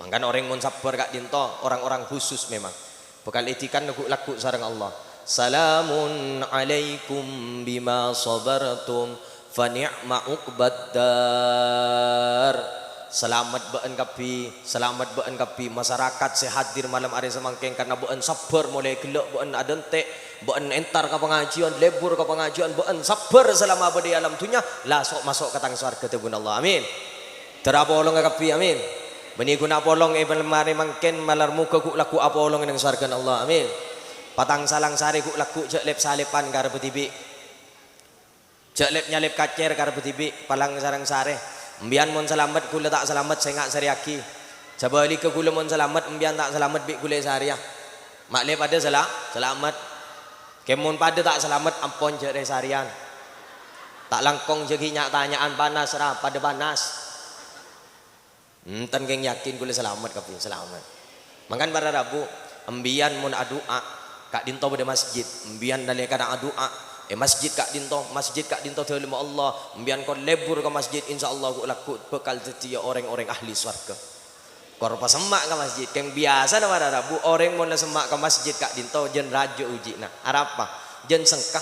Mangkana orèng mon sabbhâr ka'dinto, orang-orang khusus memang. Bhâkal èdhikan lagghu'-lagghu' sareng Allah. "Salamun alaikum bima sabartum, fa ni'ma uqbad dar." Salamet bâ'ân kabbhi, salamet bâ'ân kabbhi, masyarakat sè hadir malem arè samangkèn, karna bâ'ân sabbhâr molaè ghellâ' bâ'ân adhânte', bâ'ân entar ka pangajiân, lebur ka pangajiân, bâ'ân sabbhâr salama bâdâ è alam dhunnya, la so'-maso' ka tang sowarga dhâbuna Allah. Amin. Dâr apolonga kabbhi, amin. Bânnè ghun apolong è malem arè mangkèn, malar moghâ ghu'-lagghu' apolong è neng sowargana Allah, amin. Patang salang sarè ghu'-lagghu' jhâ' lep-salèpan karebbhâ dhibi'. Jhâ' lep-nyalep kacèr karebbhâ dhibi', palang sareng sarè. Embiyân mon salamet, ghulâ ta' salamet, sènga' sarèyaghi. Sabhâligghâ ghulâ mon salamet, embiyân ta' salamet, bi' ghulâ èsarèya. Ma' lè padâ sala-, salamet. Kèng mon padâ ta' salamet, ampon jhâ' rè-sarèyan. Ta' langkong jhâ' ghi' nya'-tanya'an, panas ra, padâ panas. Enten kèng yakin ghulâ salamet kabbhi, salamet. Mangkana para rabu, embiyân mon adu'a, ka'dinto bâdâ masjid, embiyân nalèkana adu'a, è masjid ka'dinto, masjid ka'dinto dâlemma Allah, embiyân kor lebur ka masjid, insyaallah ghu'-lagghu' bhâkal dhâddhiyâ orèng-orèng ahli sowarga. Kor pasemma' ka masjid, kèng biyasana para rabu, orèng mon la semma' ka masjid ka'dinto, jân rajâ uji'na. Arapa? Jân sengka.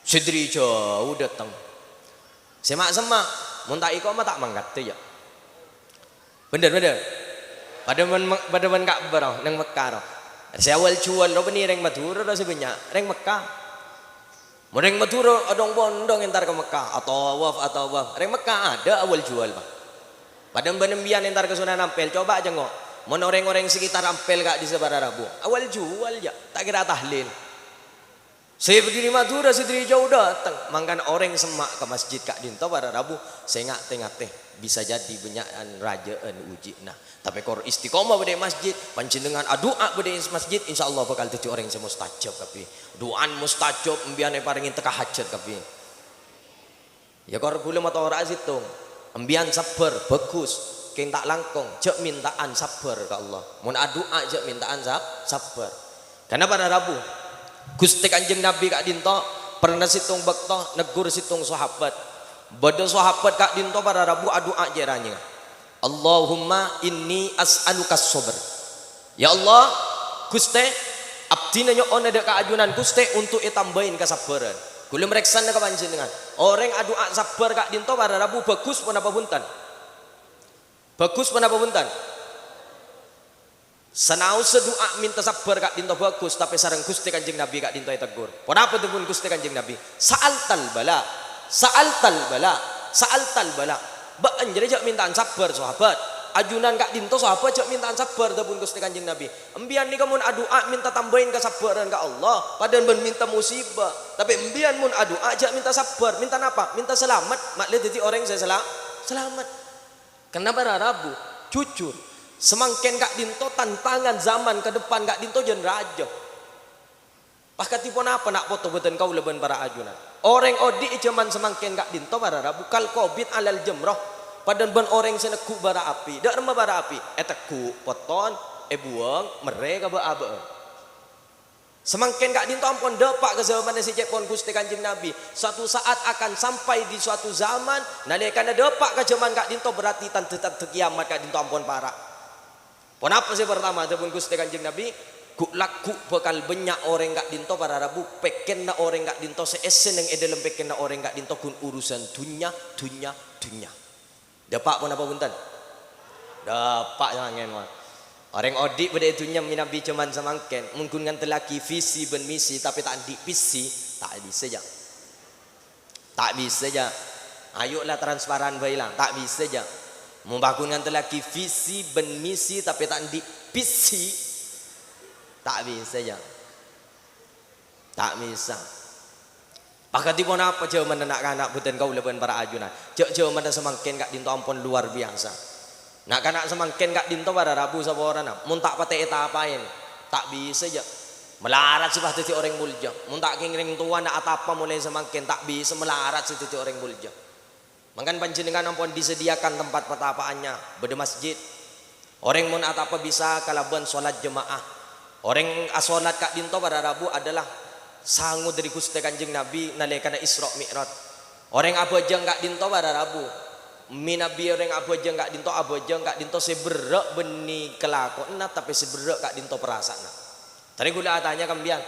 Sè dâri jhâu dâteng. Sè ma'-semma', mon ta' èkoma ta' mangkaddhâ, yâ. Bhender, bhender. Padâ bân, padâ bân Ka'bah, ro, neng Mekka, ro. Sè awal juwal, ro, bânnè rèng Madhurâ, ro, sè bânnya'. Rèng Mekka. Mon rèng Madhurâ, adhong-bondhong entar ka Mekka. Atawaf, atawaf. Rèng Mekka adâ' awal juwal, Pak. Padâ bân embiyân entar ka Sunan Ampel, coba jhâ' ngo'. Mon orèng-orèng sekitar Ampel ka'dissa' para rabu. Awal juwal, yâ. Ta' kèra tahlil. Sè bâdâ è Madhurâ, sè dâri jhâu dâteng. Mangkana orèng semma' ka masjid ka'dinto para rabu, sè ngate-ngate, bisa jadi bânnya'an rajâ'ân uji'na. Tapè kor istiqomah bâdâ è masjid, panjhennengngan adu'a bâdâ è masjid, insyaallah bhâkal dhâddhi orèng sè mustajab kabbhi. Du'ana mustajab, embiyân èparèngè tekka hajhât kabbhi. Yâ, kor ghulâ matora'a sèttong. Embiyân sabbhâr, bhâghus. Kèng ta' langkong, jhâ' mènta'an sabbhâr ka Allah. Mon adu'a, jhâ' mènta'an sab-, sabbhâr. Karna para rabu, Ghustè Kanjeng Nabi ka'dinto pernah sèttong bâkto neggur sèttong sahabat. Bâdâ sahabat ka'dinto para rabu adu'a jhâ' ranyènga. "Allahumma inni as'aluka as-sabr." "Ya Allah, Ghustè, abdhina nyo'ona dâ' ka ajunan Ghustè onto' ètambâi kasabbhârân." Ghulâ marèksana ka panjhennengngan. Orèng adu'a sabbhâr ka'dinto para rabu bhâghus ponapa bhunten? Bhâghus ponapa bhunten? Sanaossa du'a mènta sabbhâr ka'dinto bhâghus, tapè sareng Ghustè Kanjeng Nabi ka'dinto ètegghur. Ponapa dhâbuna Ghustè Kanjeng Nabi? "Sa'altal bala, sa'altal bala, sa'altal bala." Bâ'na jârèya jhâ' mènta'an sabbhâr, sahabat. Ajunan ka'dinto sahabat jhâ' mènta'an sabbhâr, dhâbuna Ghustè Kanjeng Nabi. Embiyan nèka mon adu'a mènta tambâi kasabbhârân ka Allah, padâ bân mènta musibâ. Tapè embiyan mon adu'a jhâ' mènta sabbhâr, mènta napa? Mènta salamet, ma'lè dhâddhi orèng sè sala-, salamet. Kenapa ra rabu? Jujur, samangkèn ka'dinto tantangan zaman ka depan ka'dinto jân rajâ. Pas kadhi ponapa na' poto bhâdhân kaulâ bân para ajunan? Orèng odi' è jhâman samangkèn ka'dinto para rabu kal qabid alal jamrah, padâ bân orèng sè negghu' bara api. Dâ' remma bara api? Ètegghu', potton, èbuwâng, merrè ka bâ'-abâ'ân. Samangkèn ka'dinto ampon dâpa' ka jhâmanna sè cè' pon Ghustè Kanjeng Nabi. Suatu saat akan sampai di suatu zaman, nalèkana dâpa' ka jhâman ka'dinto berarti tandhâ-tandhâ kiyamat ka'dinto ampon para'. Ponapa sè partama dhâbuna Ghustè Kanjeng Nabi? Ghu'-lagghu' bhâkal bânnya' orèng ka'dinto para rabu, pèkkènna orèng ka'dinto sè èsenneng è dâlem pèkkènna orèng ka'dinto ghun urusan dhunnya, dhunnya, dhunnya. Dâpa' ponapa bhunten? Dâpa' samangkèn, mon. Orèng odi' bâdâ è dhunnya mènabi jhâman samangkèn, mon ghun ngandellaghi visi bân misi, tapè ta' andi' pisi, ta' bisa, jâ'. Ta' bisa, jâ'. Ayo la transparan bhâi, la. Ta' bisa, jâ'. Mon bâ ghun ngandellaghi visi bân misi, tapè ta' andi' pisi, ta' bisa, jâ'. Ta' bisa. Pas kadhi ponapa jhâmanna na'-kana' bhâdhân kaulâ bân para ajunan? Jâ' jhâmanna samangkèn ka'dinto ampon luar biasa. Na'-kana' samangkèn ka'dinto para rabu saporana, mon ta' patè ètapaè, ta' bisa, jâ'. Malarat sè pas dhâddhi orèng molja. Mon ta' kèng rèng towana atapa molaè samangkèn, ta' bisa malarat sè dhâddhi orèng molja. Mangkana panjhennengngan ampon disediakan tempat patapa'annya, bâdâ masjid. Orèng mon atapa bisa kalabân sholat jemaah. Orèng asolat ka'dinto para rabu adalah sango dâri Ghustè Kanjeng Nabi nalèkana Isra Mi'raj. Orèng abhâjâng ka'dinto para rabu. Mènabi orèng abhâjâng ka'dinto, abhâjâng ka'dinto sè berrâ' bânnè kalakowanna, tapè sè berrâ' ka'dinto parasa'anna. Tarè ghulâ atanya ka embiyan.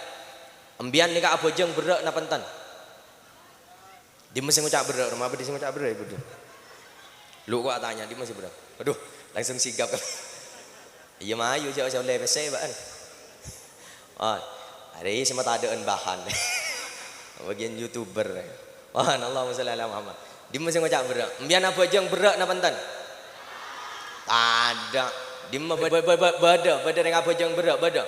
Embiyan nèka abhâjâng berrâ' napa enten? Dimma sè ngoca' berrâ', roma bâdâ sè ngoca' berrâ', Ibu? Lu kok atanya, dimma sè berrâ'? Waduh, langsung sigap. Iyâ, mayu, jhâ' ollè pèssè, bâ'ân. Oh, arè sè matadâ'ân bahan. Bagian YouTuber. Wah, Allahumma sholli ala Muhammad. Dimma sè ngoca' berrâ'? Embiyan abhâjâng berrâ' napa enten? Tadâ'. Dimma bâ-, bâ-, bâ-, bâ-, bâdâ, bâdâ rèng abhâjâng berrâ', bâdâ?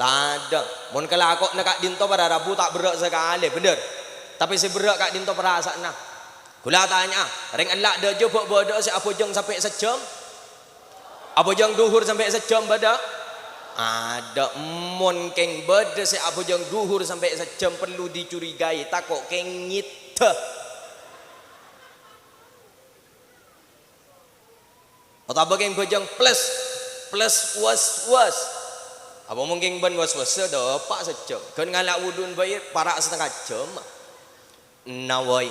Tadâ'. Mon kalakowanna ka'dinto para rabu ta' berrâ' sakalè, bhender? Tapè sè berrâ' ka'dinto parasa'anna. Ghulâ atanya'a, rèng ella' dâjâ bâ' bâdâ'â sè abhâjâng sampè' sajjhâm? Abhâjâng dhuhur sampè' sajjhâm bâdâ? Adâ', mon kèng bâdâ sè abhâjâng dhuhur sampè' sajjhâm, perlu dicurigai, tako' kèng ngèddhâ. Otabâ kèng bhâjâng plus, plus was-was. Apa mon kèng bân was-wassa dâpa' sajjhâm? Ghân ngala' wudhu'na bhâi para' satengnga jhâm. Nawai.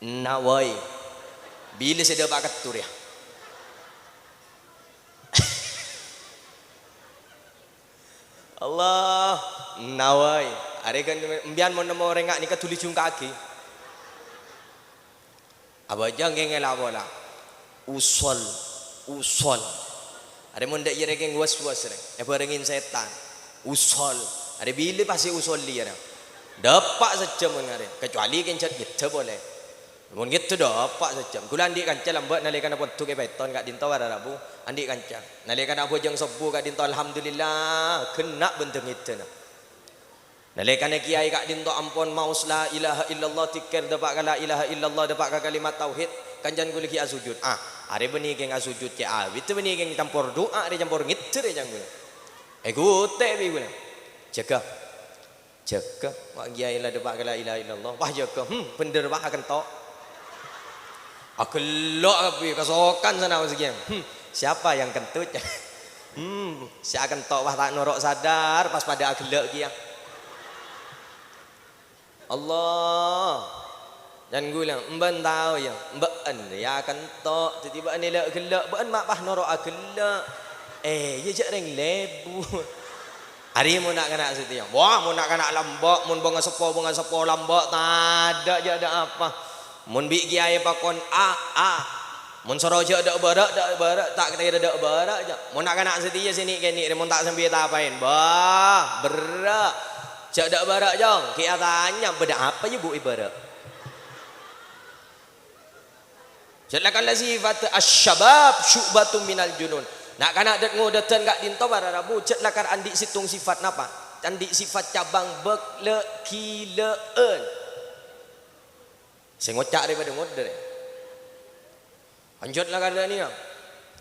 Nawai. Bilâ sè dâpa' kettor, yâ? Allah, nawai. Arè kan embiyan mon nemmo orèng nga' nèka dhuli jhungka'aghi. Abhâjâng kèng èla-pola. Usol, usol. Arè mon dâ' iyâ rè kèng was-was rè, èbhârengngè sètan. Usol. Arè bilâ pas sè usolè arè? Dâpa' sajjhâm mon arè, kecuali kèng jhât ngèddhâ polè. Mon ngèddhâ dâpa' sajjhâm. Ghulâ andi' kanca lambâ' nalèkana pondhuk è Paiton ka'dinto para rabu, andi' kanca. Nalèkana abhâjâng sobbhu ka'dinto, alhamdulillah, ghenna' bhândhâ ngèddhâna. Nalèkana kèyaè ka'dinto ampon maos la ilaha illallah, dzikir dâpa' ka la ilaha illallah, dâpa' ka kalimat tauhid, kancana ghulâ ghi' asojud. Ah, arè bânnè kèng asojud cè' awit, bânnè kèng campor du'a, arè campor ngèddhâ rè, can ghulâ. Èghutè bi' ghulâ. Jâgâ. Jâgâ, wa' kèyaè la dâpa' ka la ilaha illallah. Wah, jâgâ, hmm, bhender, wah, akento'. Aghellâ' kabbhi, kasokan sanaossa kèyaè. Hmm, siapa yang kentut? Hmm, sè akento', wah, ta' noro' sadar, pas padâ aghellâ' kèya. Allah. Can ghulâ, embân tao, yâ, embâ'ân rèya akento', dhâddhi bâ'ân èla' ghellâ', bâ'ân ma' pas noro' aghellâ'. Eh, iyâ jhâ' rèng lebur. Arè mon na'-kana' satèya. Wah, mon na'-kana' lambâ', mon bângaseppo, bângaseppo lambâ', tadâ' jhâ' dâ' apa. Mon bi' kèyaè pakon, a, a. Mon soro jhâ' dâ' bârâ', dâ' bârâ', ta' kèra dâ' bârâ', jhâ'. Mon na'-kana' satèya sè nè'-kènè' rè, mon ta' sambi ètapaè, bâh, berrâ'. Jhâ' dâ' bârâ', Cong, kè atanya, bâdâ apa, yâ, Bu, è bârâ'? Jhâ' la kala sifat asy-syabab syu'batun minal junun. Na'-kana' dât-ngodâdhân ka'dinto para rabu, jhâ' lakar andi' sèttong sifat napa? Andi' sifat cabang bâk-, lâ-, ghilâ'ân. Sè ngoca' rè padâ ngodâ rè. Lanjut la kala nèya.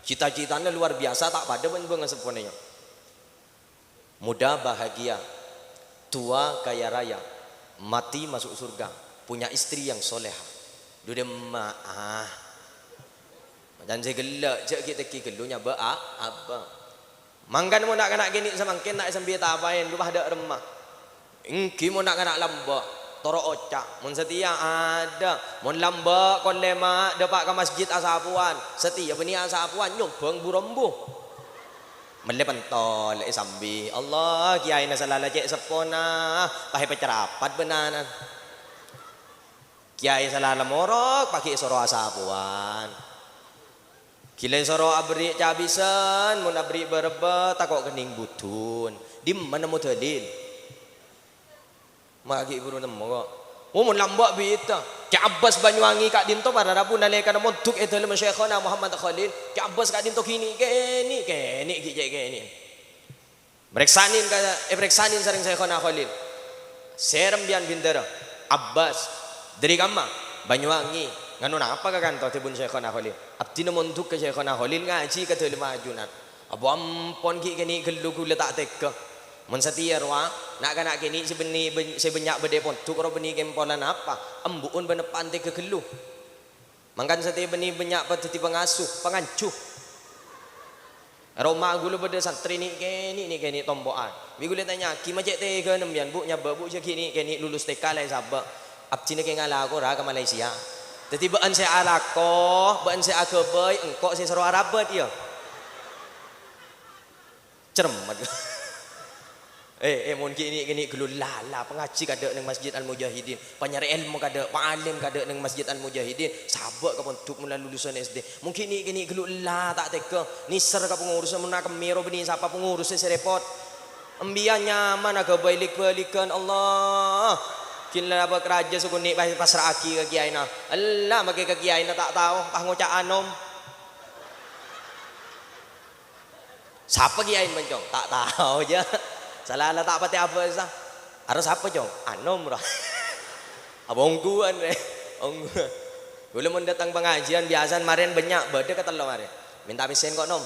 Cita-citana luar biasa, ta' padâ bân bângaseppona, yâ. Muda bahagia, tua kaya raya, mati masuk surga, punya istri yang solehah. Dhu dâ' emma'a. Macan sè ghellâ', jhâ' ghi' tèngghi ghâllu nyabâ' a-, abâ. Mangkana mon na'-kana' kènè' samangkèn ta' èsambi ètapaè, dhu pas dâ' remma. Èngghi mon na'-kana' lambâ', toro' oca'. Mon satèya adâ', mon lambâ' kollè ma' dâpa' ka masjid asapowan, satèya bânnè asapowan nyombhâng bu-rombu. Mellè pentol èsambi. Allah, kèyaèna sala la cè' seppona, pas èpacarapat bânnana. Kèyaè sala la morok, pas ghi' èsoro asapowan. Ghilâ èsoro aberri' cabisân, mon aberri' bârebbhâ, tako' kennèng budun. Dimma nemmo dalil? Ma' ghi' buru nemmo, kok. Oh, mon lambâ' bhidhâ. Kè Abbas Banyuwangi ka'dinto para rabu nalèkana mondhuk è dâlemma Syaikhona Muhammad Khalil. Kè Abbas ka'dinto ghi' nè'-kènè', kènè' ghi' cè' kènè'. Marèksanè ka, èparèksanè sareng Syaikhona Khalil. Sèra empèyan bhindhârâ? Abbas. Dâri kamma? Banyuwangi. Nganu napa ka kanto? Dhâbuna Syaikhona Khalil. Abdhina mondhuk ka Syaikhona Khalil ngajhi ka dâlemma ajunan. Abu ampon ghi' kènè' ghâllu ghulâ ta' tèghâ. Mon satèya rowa, na'-kana' kènè' sè bânnè, bân-, sè bânnya' bâdâ è pondhuk rowa bânnè kèmpolan apa? Embu'un bân eppa'an tèghâ ghâllu. Mangkana satèya bânnè bânnya' padhâddhi pangasuh, panganjhu. È roma ghulâ bâdâ santrè nè'-kènè', nè'-kènè' tompo'an. Bi' ghulâ ètanya'aghi, "Ma' cè' tèghâna empèyan, Bu', nyabâ', Bu', jhâ' ghi' nè'-kènè' lulus T K la èsabâ'. Abdhina kèng alako ra ka Malaysia." Dhâddhi bâ'ân sè alako, bâ'ân sè aghâbây, engko' sè soro arabât, iyâ. Cermet. Eh, eh, mon ghi' nè'-kènè' ghâllu la, la, pangajhi kadâ' neng Masjid Al-Mujahidin, panyarè èlmo kadâ', pa'alim kadâ' neng Masjid Al-Mujahidin, sabâ' ka pondhuk mon la lulusan S D. Mon ghi' nè'-kènè' ghâllu la, ta' tèghâ, nèser ka pangorussa, mon akemmè rowa bânnè sapa pangorussa sè rèpot. Empèyan nyaman aghâbây lik-bâlighân, Allah. Ghi' la bâk rajâ sakonè' pas-, pasra'aghi ka kèyaèna. Ella, makè ka kèyaèna ta' tao, pas ngoca' anom. Sapa kèyaèna, Cong? Ta' tao, jhâ'. Sala la ta' patè abâsa. Aro sapa, Cong? Anom, ra. Apa ongghuwân, rè? Ongghuwân. Ghulâ mon dâteng pangajiân, biyasana marèna bânnya', bâdâ katello marè. Mènta pèssèna ko', Nom.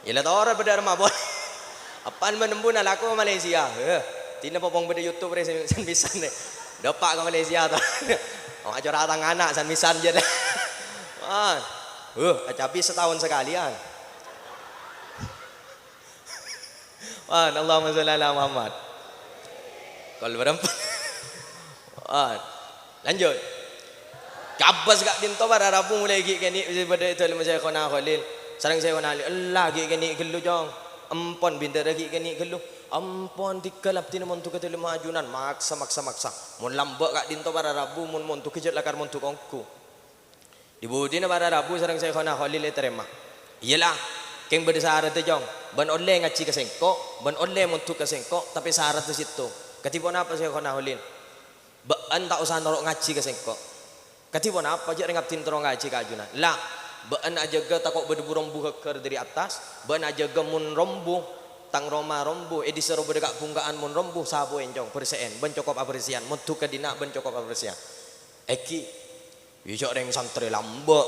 Iyâ la torot bâdâ rèma, Bon. Eppa'an bân embu'na alako Malaysia. Heh, dina popong bâdâ YouTube, rè, san-, san-pissan, rè. Dâpa' ka Malaysia, to. Awak cora' tang ana', san-pissan, jâ. Wah. Huh, acabi sataon sakalèyan. Wan, Allahumma sholli ala Muhammad. Kol berempat. Wan. Lanjut. Kè Abbas ka'dinto para rabu molaè ghi' kènè' sè bâdâ è dâlemma Syaikhona Khalil. Sareng Syaikhona Ali. Ella ghi' kènè' ghâllu, Cong. Empon bhindhârâ ghi' kènè' ghâllu. Empon tèghâl abdhina mondhuk ka dâlemma ajunan. Maksa, maksa, maksa. Mon lambâ' ka'dinto para rabu, mon mondhuk jhâ' lakar mondhuk ongghu. Di-budina para rabu sareng Syaikhona Khalil ètarèma. Iyâ la, kèng bâdâ saradda, Cong. Bân ollè ngajhi ka sèngko', bân ollè mondhuk ka sèngko', tapè saradda sèttong. Kadhi ponapa, Syaikhona Khalil? Bâ'ân ta' osa noro' ngajhi ka sèngko'. Kadhi ponapa, jhâ' rèng abdhina terro ngajhi ka ajunan? La, bâ'ân ajâgâ tako' bâdâ bu-rombu ghâggâr dâri attas, bâ'ân ajâgâ mon rombu, tang roma rombu, è dissa' rowa bâdâ ka'-bhungka'an mon rombu, sapoè, Cong, bersè'è, bân cokop abersè'an, mondhuk ka dinna' bân cokop abersè'an. Èngghi. Iyâ, jhâ' rèng santrè lambâ',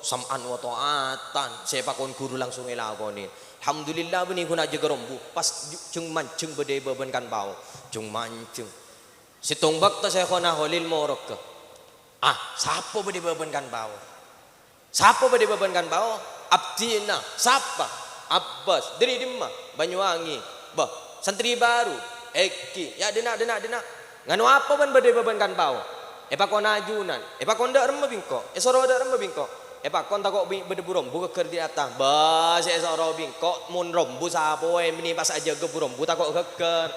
sam'an wa tha'atan, sè èpakon ghuru langsung èlakonè. Alhamdulillah, bânnè ghun ajâgâ rombu, pas ju-, jhâng-manjhâng bâdâ è bâbân kan pao. Jhâng-manjhâng. Sèttong bâkto Syaikhona Khalil morogghâ. Ah, sapa bâdâ è bâbân kan pao? Sapa bâdâ è bâbân kan pao? Abdhina. Sapa? Abbas. Dâri dimma? Banyuwangi. Bâh, santrè bhâru. Èngghi. Yâ, dinna', dinna', dinna'. Nganu apa bân bâdâ è bâbân kan pao? Èpakon ajunan. Èpakon dâ' remma bi' engko'? Èsoro dâ' remma bi' engko'? Èpakon tako' bi-, bâdâ bu-rombu ghâggâr dâri attas. Bâh, sè èsoro bi' engko' mon rombu sapoè bânnè pas ajâgâ bu-rombu tako' ghâggâr.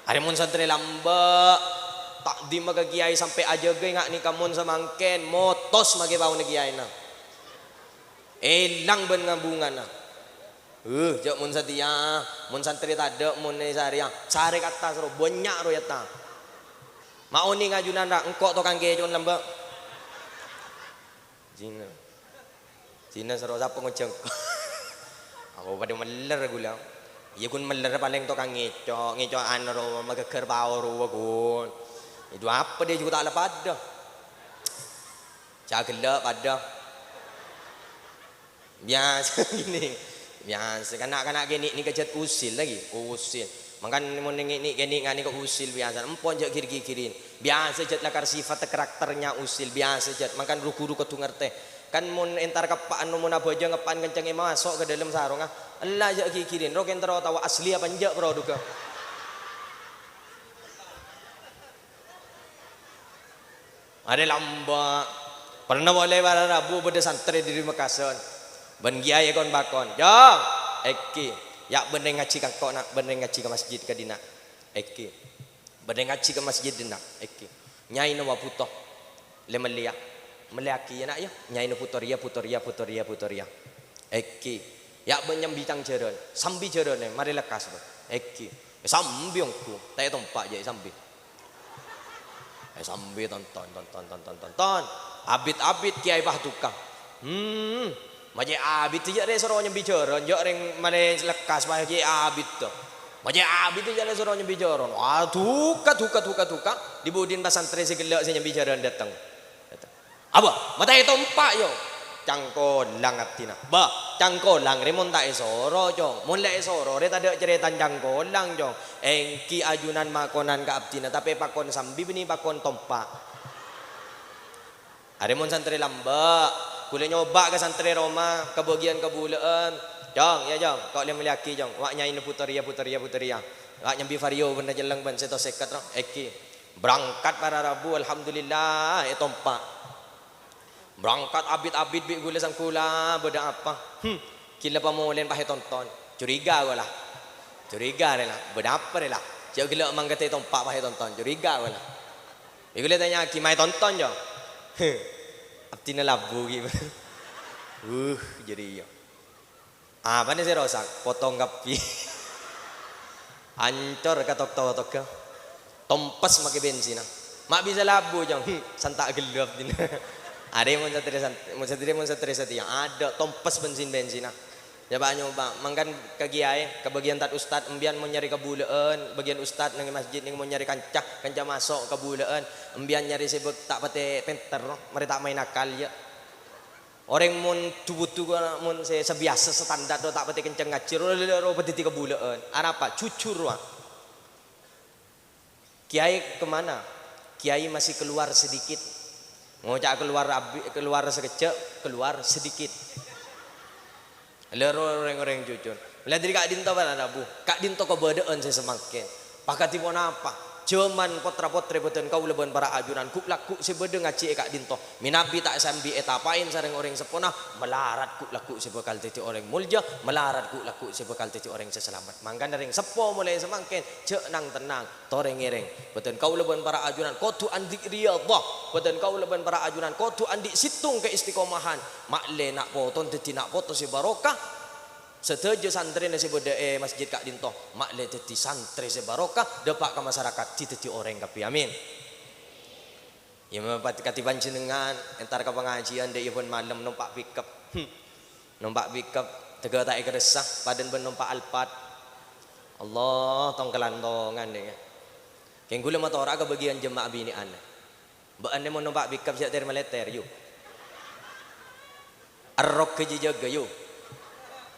Arè mon santrè lambâ', ta'dhimma ka kèyaè sampè' ajâgâ ènga' nèka mon samangkèn, motos makè paona kèyaèna. Èlang bân ngabungana. Huh, jhâ' mon satèya, mon santrè tadâ', mon è sarèya, sarè ka attas ro, bânnya' ro è attas. Ma' onèng ajunan ra, engko' tokang kèco'na lambâ'. Jina. Jina soro sapa ngojhâng? Aku padâ mèller ghulâ. Iyâ, ghun mèller palèng tokang ngèco', ngèco' ano ro, maghâghâr pao rowa, ghun. Itu apa dè juta la padâ? Ca' ghellâ' padâ. Biyasa gini. Biyasa. Kan na'-kana' kènè' nèka jhât usil lagi. Usil. Mangkana mon nèng-, nèng-, kènè' nga' nèka usil biyasa. Empon jhâ' gir-gigirin. Biyasa jhât lakar sifat karakternya usil. Biyasa jhât. Mangkana ru-ghuru kodhu ngartè. Kan mon entar keppa'an, mon abhâjâng eppa'an kenceng èmaso' ka dâlem sarongnga. Ella jhâ' gigirin. Ro kèng terro tao asli apa enjâ' produgghâ. Arè lambâ'. Pernah polè para rabu bâdâ santrè dâri Mekkasen. Bân kiyaè kon-pakon, "Jâng, èngghi, ya' bâ'na ngajhi ka engko', na', bâ'na ngajhi ka masjid ka'dinna'." "Èngghi." "Bâ'na ngajhi ka masjid dhinna'." "Èngghi." "Nyaèna wa bhuto?" "Lè-mellèya." "Mellèyaghi, ya, na', ya." "Nyaèna bhuto rèya, bhuto rèya, bhuto rèya, bhuto rèya." "Èngghi." "Ya', bâ'na nyambi tang jhârân." "Sambi jhârân, è, marè lekkas, bâ." "Èngghi." "Èsambi ongghu, ta' ètompa' jhâ' èsambi." Èsambi, ton-, ton. Abit-abit kiyaè pas duka. Hmm, ma' cè' abit jhâ' rè soro nyambi jhârân, jhâ' rèng marè lekkas pas cè' abit to. Ma' cè' abit jhâ' rè soro nyambi jhârân. Wah, duka, duka, duka, duka. Dhi-budhina pas santrè sè ghellâ' sè nyambi jhârân dâteng. Dâteng. "Abâ, ma' ta' ètompa', yo?" "Cangkolang abdhina." "Bâ, cangkolang rè mon ta' èsoro, Cong. Mon la èsoro rè tadâ' carètana cangkolang, Cong. Èngghi ajunan makonan ka abdhina, tapè pakon sambi bânnè pakon tompa'." Arè mon santrè lambâ', ghulâ nyoba' ka santrè roma, kabâgiyân kabulâ'ân. "Cong, ya, Cong, ko' lè-mellèyaghi, Cong. Wa' nyaèna bhuto rèya, bhuto rèya, bhuto rèya. Wa' nyambi vario bân rajelleng bân sètos sèket, ro. Èngghi." Berangkat para rabu, alhamdulillah, ètompa'. Berangkat abit-abit bi' ghulâ sangghulâ, bâdâ apa? Hmm, ghilâ pamolèna pas ètonton. Curiga ghulâ. Curiga rè la, bâdâ apa rè la? Jhâ' ghellâ' mangkèn ètompa' pas ètonton. Curiga ghulâ. Bi' ghulâ ètanya'aghi, "Ma' ètonton, Cong?" "Heh, abdhina labu ghi'." "Wuh, jârèya." Apana sè rosak? Potong kabbhi. Ancor katok-totogghâ. Tompes makè bensinna. Ma' bisa labu, Cong. Hmm, santa' ghellâ' abdhina. Arè mon santrè sant-, mon santrè, mon santrè satèya. Adâ' tompes bensin-bensinna. Coba nyoba. Mangkana ka kiyaè, kabâgiyân tad-ustad, embiyân mon nyarè kabulâ'ân, bâgiyân ustad neng masjid neng mon nyarè kanca, kanca maso' kabulâ'ân, embiyân nyarè sè bâk ta' patè pènter, no? Marè ta' maèn akal, yâ. Orèng mon du-budhu, mon sè sabiyasa standar, ta' patè kenceng ngajhi, ro, ro, ro, padâddhi kabulâ'ân. Arapa? Jujur, wa. "Kiai kemana?" "Kiai masih keluar sedikit." Ngoca' keluar abi-, keluar sakejjhâ', keluar sedikit. Lha ro-, rèng-orèng jujur. Lah dâri ka'dinto para rabu. Ka'dinto kabâdâ'ân sè samangkèn. Pakadhi ponapa? Jhâman potra-potrè bhâdhân kaulâ bân para ajunan ghu'-lagghu' sè bâdâ ngajhi è ka'dinto. Mènabi ta' sambi ètapaè sareng orèng seppona, malarat ghu'-lagghu' sè bhâkal dhâddhi orèng molja, malarat ghu'-lagghu' sè bhâkal dhâddhi orèng sè salamet. Mangkana rèng seppo molaè samangkèn, jhâ' nang-tennang, torè ngèrèng. Bhâdhân kaulâ bân para ajunan kodhu andi' riyadhah. Bhâdhân kaulâ bân para ajunan kodhu andi' sèttong kaistiqomahan. Ma'lè na' poto dhâddhi na' poto sè barokah. Sadhâjâ santrèna sè bâdâ è masjid ka'dinto, ma'lè dhâddhi santrè sè barokah, dâpa' ka masarakat, dhâddhi orèng kabbhi. Amin. Yâ, mè-, pat-, kadhi panjhennengngan, entar ka pangajiân, dâ' iyâ bân malem nompa' pickup. Hmm. Nompa' pickup, tèghâ ta' èkarassa, padâna bân nompa' Alphard. Allah, tong-kalantongan, dâ' iyâ. Kèng ghulâ matora ka bâgiyân jemma' abinè'an. Bâ'na mon nompa' pickup jhâ' ter-maletter, yu. Errok ghâjhi jâgâ, yu.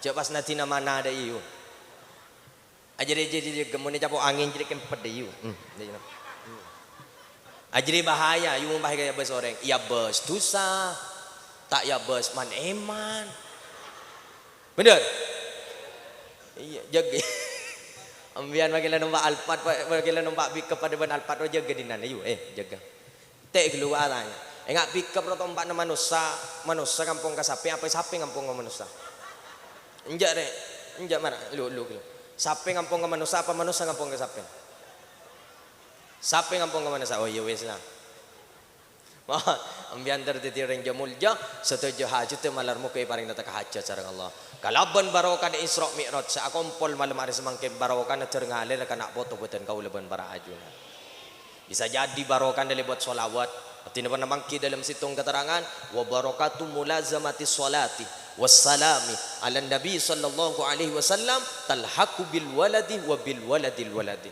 Jhâ' pas nadina mana dâ' iyâ, yu. Ajârè jâ-, jâ-, jâgâ mon ècapo' angèn jârè kempet dâ' iyâ, yu. Hmm, dâ' iyâ. Ajârè bahaya, yu, mon pas èkabâs orèng. Èabâs dhusa, ta' èabâs man-èman. Bhender? Iyâ, jâgâ. Ambiyân makkèla nompa' Alphard, pa-, makkèla nompa' pickup padâ bân Alphard, oh, jâgâ dinana, yu, eh, jâgâ. Tè' ghâllu atanya. Enga' pickup ro tompa'na manossa, manossa ngampong ka sapè, apa sapè ngampong ka manossa? Enjâ', rè. Enjâ', mara, lu, lu, lu. Sapè ngampong ka manossa, apa manossa ngampong ka sapè? Sapè ngampong ka manossa? Oh, iyâ wis lah. Wah, Sampèyan dhâddhi orèng jâ-, molja, sadhâjâ hajhâddhâ malar moghâ èparèngana tekka hajhât sareng Allah. Kalabân barokana Isra Mi'raj sè akompol malem arè samangkèn, barokana dhâr ngalèr ka na' poto bâdhân kaulâ bân para ajunan. Bisa jadi barokana lèbât sholawat. Artèna pernah mangghi dalam sèttong keterangan, "Wa barakatu mulazamati sholati wassalami ala Nabi sallallahu alaihi wasallam talhaqu bil waladi wa bil waladil waladi."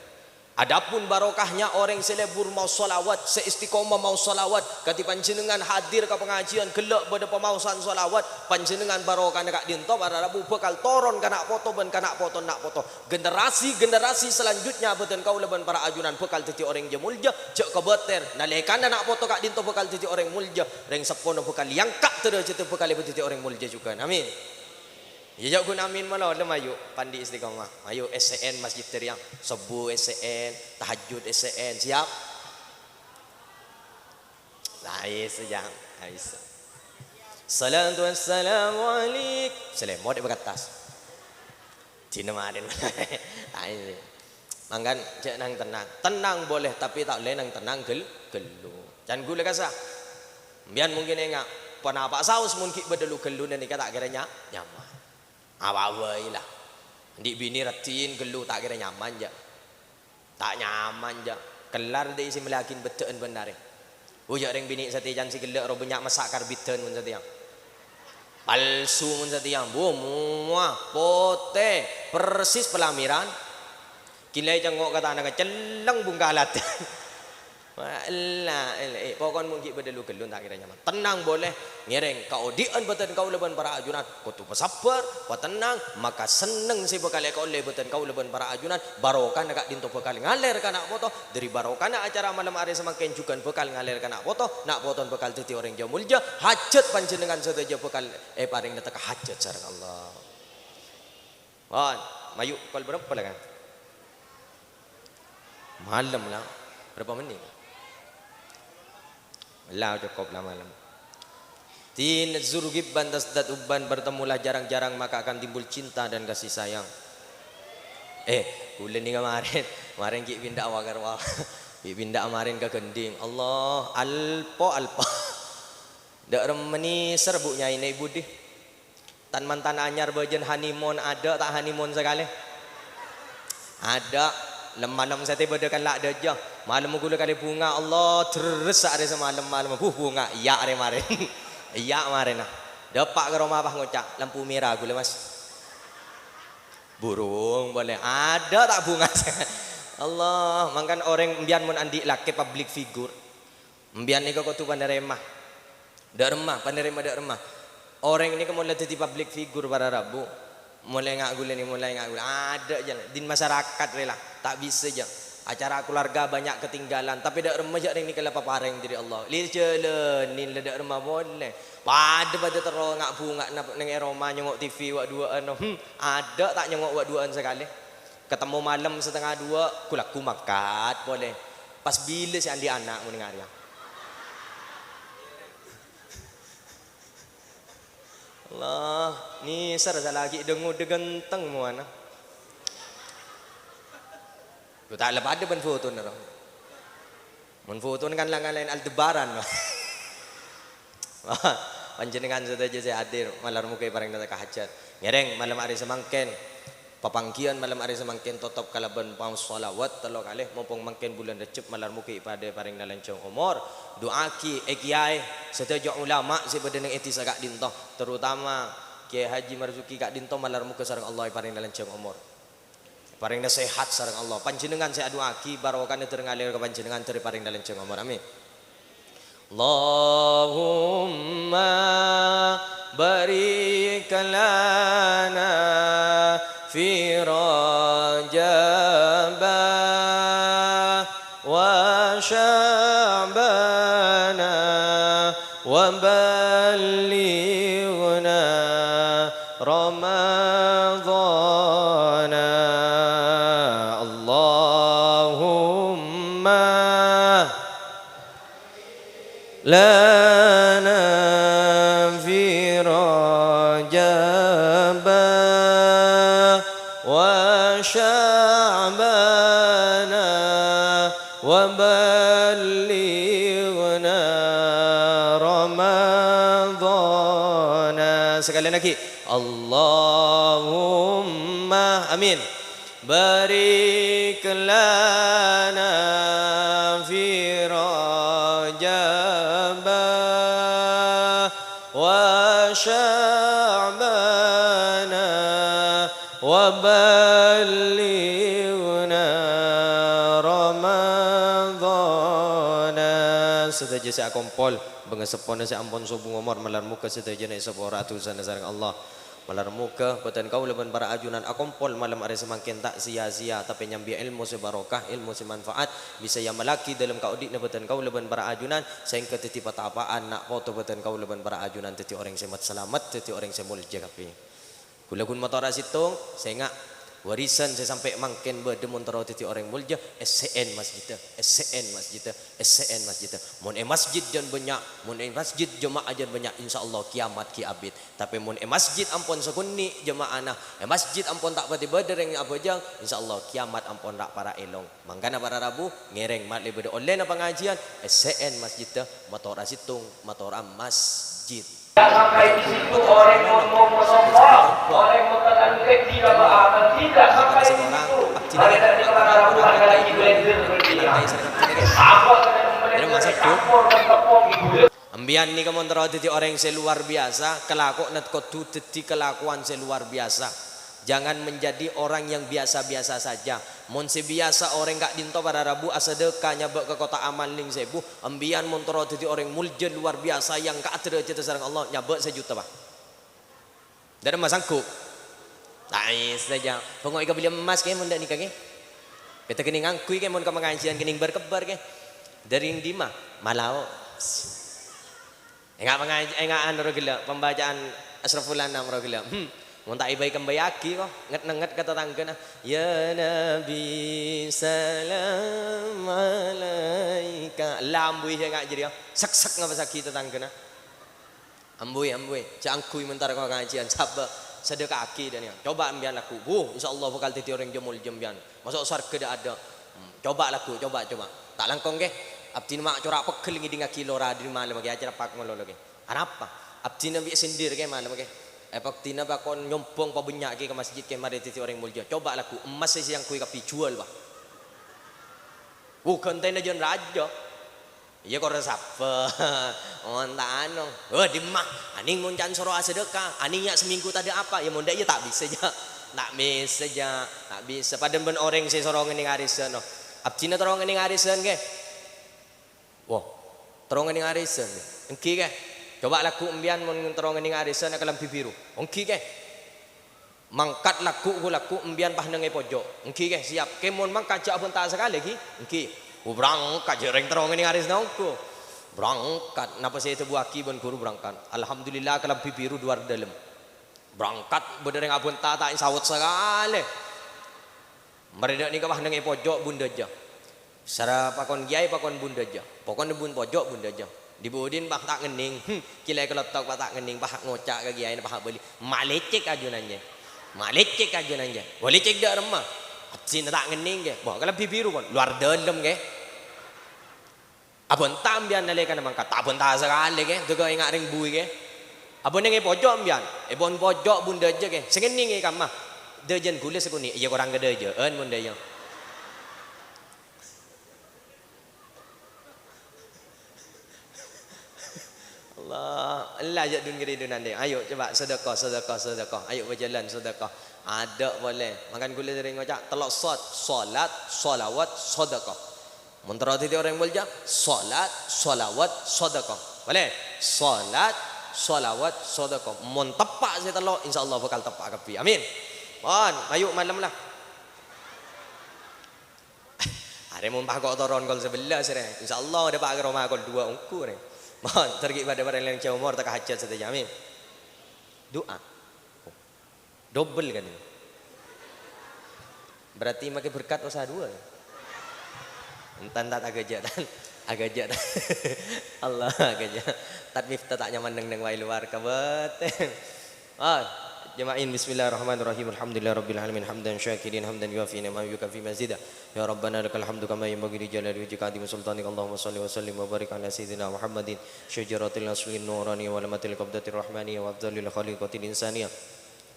Adapun barokahnya orèng sè lebur maos sholawat, sè istiqomah maos sholawat, kadhi panjhennengngan hadir ka pangajiân, ghellâ' bâdâ pamaosan sholawat, panjhennengngan barokana ka'dinto para rabu bhâkal toron ka na' poto bân ka na' potona na' poto. Generasi-generasi selanjutnya bâdhân kaulâ bân para ajunan bhâkal dhâddhi orèng jâ-, molja, jhâ' kabâter. Nalèkana na' poto ka'dinto bhâkal dhâddhi orèng molja, rèng seppona bhâkal èangka' dârâjhâddhâ bhâkal èpadhâddhi orèng molja jhughân. Amin. Iyâ, jhâ' ghun amin malolo, mayu, pandi istiqomah. Mayu, S C N masjid rèya. Sobbhu S C N, tahajjud S C N. Siap? Nice, jang. Nice. Salatu wassalamu alaik. Salèmo dâ' bâkattas. Dina marèn. Nice. Mangkana jhâ' nang tennang. Tennang boleh, tapè ta' ollè nang tennang ghel-, ghellu. Can ghulâ kasa. Sampèyan mungkin enga', ponapa saos mon ghi' bâdâ lu-ghelluna nèka ta' kèra nya-, nyaman. Apa bhâi la. Andi' binè raddhin ghellu ta' kèra nyaman, jâ'. Ta' nyaman, jâ'. Kellar dâ' isi mellèyaghin beddhâ'ân bân arè. Oh, jâ' rèng binè' satèya can sè ghellâ' rowa bânnya' massa' karbidhân mon satèya. Palsu mon satèya, bu, mowa, potè, persis palamiran. Ghi' la ècengngo' ka tanangnga, celleng bungkaladdhân. Ella, ella, eh, pokon mon ghi' bâdâ lu-ghellun ta' kèra nyaman. Tennang boleh, ngèrèng kaodi'ân bâdhân kaulâ bân para ajunan. Kodhu pasabbhâr, patennang, maka senneng sè bhâkal èkaollè bâdhân kaulâ bân para ajunan. Barokana ka'dinto bhâkal ngalèr ka na' poto. Dâri barokana acara malem arè samangkèn jhughân bhâkal ngalèr ka na' poto. Na' potona bhâkal dhâddhi orèng jâ-, molja. Hajhât panjhennengngan sadhâjâ bhâkal èparèngana tekka hajhât sareng Allah. Pon, mayu, pokol bârâmpa la, Kang? Malem la. Bârâmpa mennit? La, cokop la malem. Tin zur ghibban tazdad hubban, bertemulah jarang-jarang maka akan timbul cinta dan kasih sayang. Eh, ghulâ nèka marèn, marèn ghi' pinda awakar wa-, ghi' pinda marèn ka Gending. Allah, alpo, alpo. Dâ' remma nèser, Bu, nyaèna è budi. Tan-mantan anyar bâjâna honeymoon, adâ' ta' honeymoon sakalè? Adâ'. Lem-malem satèya bâdâ kella' dâjâ. Malem ghulâ kalè bhunga, Allah, dherres arè samalem malem. Buh, bhunga. Iyâ arè marèn. Iyâ marèna. Dâpa' ka roma pas ngoca', "Lampu mèra ghulâ, Mas." Burung polè. Adâ' ta' bhunga? Allah, mangkana orèng sampèyan mon andi' lakè public figure. Sampèyan nèka kodhu panarèma. Dâ' remma, panarèma dâ' remma. Orèng nèka mon la dhâddhi public figure para rabu. Molaè nga' ghulâ nè, molaè nga' ghulâ. Adâ' jâ, din masyarakat rè la. Ta' bisa jâ. Acara keluarga banyak ketinggalan. Tapè dâ' remma jâ' rèng nèka la paparèng dâri Allah. Lè jhâlâni la dâ' remma polè. Padâ-padâ terro nga'-bhunga'na neng è roma nyongngo' T V wa'-duwâ'ân. Hmm, adâ' ta' nyongngo' wa'-duwâ'ân sakalè. Katemmo malem satengnga duwâ', ghu-lagghu mangkat polè. Pas bilâ sè andi' ana' mon ngarèya? Allah, nèser salaghi' dâ-ngodâ ghânteng mowana. Lu ta' la padâ bân fotona, ro. Mon fotona kan la ngalaèn Aldebaran, Pak. Panjhennengngan sadhâjâ sè hadir, malar moghâ èparèngana tekka hajhât. Ngèrèng malem arè samangkèn, papangghiyân malem arè samangkèn totop kalabân maos shalawat tello kalè, mompong mangkèn bulân Rejjhep, malar moghâ èpadâ èparèngana lanjhâng omor. Du'aaghi, eh, kèyaè, sadhâjâ ulama sè bâdâ neng è dhisa ka'dinto, terutama Kèyaè Haji Marzuki ka'dinto, malar moghâ sareng Allah èparèngana lanjhâng omor. Parèngana sehat sareng Allah. Panjhennengngan sè adu'aaghi, barokana dhâr ngalèr ka panjhennengngan, dhâr èparèngana lanjhâng omor. Amin. Allahumma barik lana fi Rajaba wa Sya'bana wa ballighna Ramadhana. Allahumma lana fi Rajaba wa Sya'bana wa ballighna Sekali lagi, Allahumma amin. Barik lana fi Rajaba wa Sya'bana wa ballighna Ramadhana. Sadhâjâ sè akompol, bângaseppona sè ampon sobung omor, malar moghâ sadhâjâna èsapora dhusana sareng Allah. Malar moghâ bhâdhân kaulâ bân para ajunan akompol malem arè samangkèn ta' sia-sia, tapè nyambi èlmo sè barokah, èlmo sè manfaat, bisa èamallaghi dhâlem kaodi'na bhâdhân kaulâ bân para ajunan, sehingga dhâddhi patapa'an na' poto bhâdhân kaulâ bân para ajunan dhâddhi orèng sè mat-, salamet, dhâddhi orèng sè molja kabbhi. Ghulâ ghun matora sèttong, sènga', warisan sè sampè' mangkèn bâdâ mon terro dhâddhi orèng molja, essè'èn masjiddhâ, essè'èn masjiddhâ, essè'èn masjiddhâ. Mon è masjid jân bânnya', mon è masjid jemaah jân bânnya', insyaallah kiamat ghi' abit. Tapè mon è masjid ampon sakonè' jemaahna, è masjid ampon ta' patè bâdâ rèng abhâjâng, insyaallah kiamat ampon ra'-para' èlong. Mangkana para rabu, ngèrèng malè bâdâ ollèna pangajiân, essè'èn masjiddhâ, matora sèttong, matora masjid. Tidak sampai di situ, orang ngomong sombong, orang mengatakan tidak apa-apa, tidak sampai di situ. Mereka di mana rabu ada lagi blender berpihak. Apa dengan mereka campur dan tepung di gula? Empèyan nèka mon terro dhâddhi orèng sè luar biasa, kalakowanna kodhu dhâddhi kalakowan sè luar biasa. Jangan menjadi orang yang biasa-biasa saja. Mon sè biyasa orèng ka'dinto para rabu asadhâka nyabâ' ka kottha amal nèng sèbu, empèyan mon terro dhâddhi orèng molja luar biasa yang ka' dârâjhâddhâ sareng Allah, nyabâ' sajuta, Pak. Dâ' remma sanggup? Ta' bisa, jâ'. Bângo'è kabelli emmas kè mon dâ' nèka kè. Bhâdhân kènèng ngangghuy kè mon ka pangajiân kènèng bâr-kebbâr kè. Dâri dimma? Malao. Enga' pangaj-, enga' anu rowa ghellâ', pembacaan Asyraful Anam rowa ghellâ'. Hmm. Mon ta' èbâi-kembâiyâghi ko, nget-nengnget ka tatangghâna, "Ya Nabi, salam alaika." La ambuy sè enga' jârèya, sek-sek ngabâsaghi tatangghâna. Ambuy, ambuy, jâ' angghuy mon ta' ka pangajiân, sabâ, sadhâka'aghi dhâ' nèka. Coba' empèyan lagghu', wuh, insyaallah bhâkal dhâddhi orèng jâ molja empèyan. Maso' sowarghâ dâ'-adâ'. Hmm, coba' lagghu', coba', coba'. Ta' langkong, kè. Abdhina ma' cora' pegghel ngèdingngaghi lora dâri malem, kè, acara pak malolo, kè. Anapa? Abdhina bi' sèndir, kè, malem, kè. È, abdhina pakon nyombhong pabânnya', kè, ka masjid, kè, marè dhâddhi orèng molja. Coba' lagghu', emmas sè èangghuy kabbhi jhuwâl, Pak. Wuh, ghântèna jân rajâ. Iyâ, kor sabâ. Mon ta' anu. Oh, dimma. Anèng mon can soro asadhâka. Anèng yâ seminggu tadâ' apa. Yâ, mon dâ' iyâ ta' bisa, jâ'. Ta' bisa, jâ'. Ta' bisa. Padâ bân orèng sè soro ngènèng arisan, no. Abdhina terro ngènèng arisan, kè. Wah, terro ngènèng arisan, kè. Èngghi, kè. Coba' lagghu' empèyan mon terro ngènèng arisan akalambhi biru. Èngghi, kè. Mangkat lagghu', ghu-, lagghu' empèyan pas neng è pojok. Èngghi, kè, siap. Kè mon mangkat jâ' abhânta sakalè, ghi? Èngghi. Oh, berangkat, jâ' rèng terro ngènèng arisan ongghu. Berangkat, napa sè èdhâbuwâghi bân ghuru berangkat. Alhamdulillah, kalambhi biru dâluwar dâlem. Berangkat, bâdâ rèng abhânta ta' èsawet sakalè. Marè dâ' nèka pas neng è pojok bundâjâ. Sara pakon kèyaè pakon bundâjâ. Pokokna bun pojok bundâjâ. Dhi-budhina pas ta' ngennèng. Hmm, kèlè kalottok pas ta' ngennèng, pas ngoca' ka kèyaèna pas abâli. Ma' lècèk ajunan, jâ. Ma' lècèk ajunan, jâ. Wah, lècèk dâ' remma. Abdhina ta' ngennèng, kè. Wah, kalambhi biru, kon. Luar dâlem, kè. Abhânta empèyan nalèkana mangkat, ta' abhânta sakalè, kè, dâgghâ' enga' rèng buwi, kè. Abâ neng è pojok empèyan, è pon pojok bundâjâ, kè, sè ngennèng è kamma. Dâjâna ghulâ sakonè', iyâ korang kadâjâ'ân mon dâjâ. Allah, ella jâ' dun-ngèdungan, dè. Ayo, coba' sedekah, sedekah, sedekah. Ayo, bâjâlân sedekah. Adâ' polè. Mangkana ghulâ sering ngoca' tello' sod, salat, salawat, sedekah. Mon terro dhâddhi orèng molja, salat, salawat, sedekah. Boleh? Salat, salawat, sedekah. Mon teppa' sè tello', insyaallah bhâkal teppa' kabbhi. Amin. Pon, ayo malem la. Arè mon pas ko' toron kol sabellâs, rè. Insyaallah dâpa' ka roma kol duwâ' ongghu, rè. Pon, terro ghi' padâ parèng lèng jâ' omor, ta' ka hajat sadhâjâ. Amin. Du'a. Dobel kan ini. Berarti makkè berkat usaha dua, ya? Entan ta' agajâ', tan. Agajâ', tan. Allah, agajâ'. Tat Miftah ta' nyaman neng-neng wae luar kabâten. Ah, Ajma'in. Bismillahirrahmanirrahim. Alhamdulillahirabbil alamin, hamdan syakirin, hamdan yuwafi ni'amahu wa yukafi mazidah. Ya Rabbana, lakal hamdu kama yanbaghi li jalali wajhika wa 'azimi sultanik. Allahumma shalli wa sallim wa barik ala sayyidina Muhammadin, syajaratil aslin nuraniyah wa alamatil qabdatir rahmaniyah wa afdhalil khaliqatil insaniyah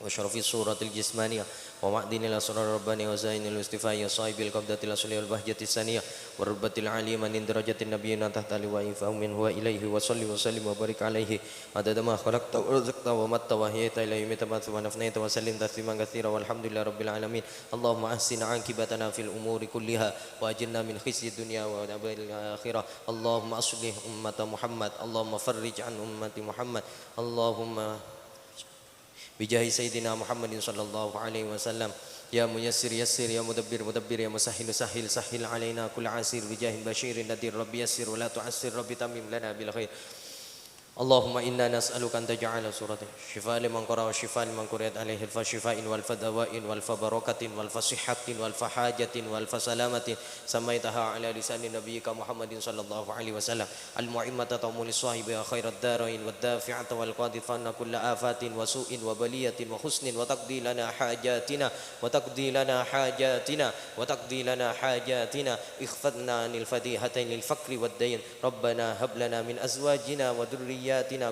wa syarafis suratil jismaniyah wa ma'dinil asrarir rabbaniyah wa zainil istifaiyah, sahibil qabdatil asliyah wal bahjatis saniyah wa rutbatil aliyah, man darajatin nabiyyin tahta liwa'i fahmin huwa ilaihi, wa shalli wa sallim wa barik alaihi adada ma khalaqta wa razaqta wa amatta wa ahyaita ila yaumil qiyamah wa afnaita, wa sallim tasliman katsira, walhamdulillahi rabbil alamin. Allahumma ahsin aqibatana fil umuri kulliha wa ajirna min khizyid dunya wa adzabil akhirah. Allahumma aslih ummata Muhammad. Allahumma farrij an ummati Muhammad. Allahumma bijahi Sayyidina Muhammadin sallallahu alaihi wasallam. Ya Muyassir, yassir. Ya Mudabbir, mudabbir. Ya Musahhil, sahhil, sahhil alaina kulla asir. Bijahi Basyirin Nadhir, Rabbi yassir wa la tu'assir. Rabbi tammim lana bil khair. Allahumma inna nas'aluka an taj'ala surata syifa liman qara wa syifa liman quri'at alaihi, fa syifa'in wal fa dawa'in wal fa barakatin wal fa sihhatin wal fa hajatin wal fa salamatin sammaitaha ala lisani nabiyyika Muhammadin sallallahu alaihi wasallam. Al-mu'immata ta'ummu li sahibiha khairat darain, wad dafi'ata wal qadhifata kulla afatin wa su'in wa baliyatin wa husnin, wa taqdi lana hajatina, wa taqdi lana hajatina, wa taqdi lana hajatina. Ihfadna anil fadihataini, al faqri wad dain. Rabbana hab lana min azwajina wa dzurriyyatina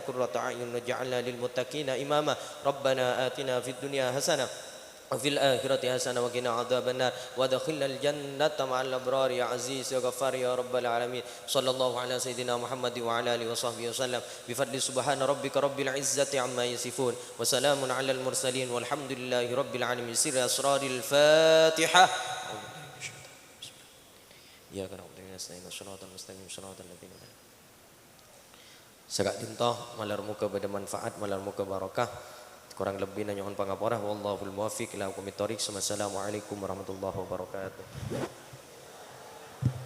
qurrata a'yun waj'alna lil muttaqina imama. Rabbana atina fid dunya hasanah wa fil akhirati hasanah wa qina adzabannar. Wa adkhilnal jannata ma'al abrar ya Aziz ya Ghaffar ya Rabbal alamin. Sallallahu ala sayyidina Muhammad wa ala alihi wa sahbihi wa sallam. Bi fadli subhana rabbika rabbil izzati amma yasifun. Wa salamun alal mursalin walhamdulillahi rabbil alamin. Sirri asraril Fatihah. Iyyaka na'budu wa iyyaka nasta'in. Shiratal mustaqim, shiratal ladzina an'amta 'alaihim. Saka'dinto, malar moghâ bâdâ manfaat, malar moghâ barokah. Korang lebbina nyo'on pangapora. Wallahul muwaffiq ila aqwamit thoriq. Wassalamualaikum warahmatullahi wabarakatuh.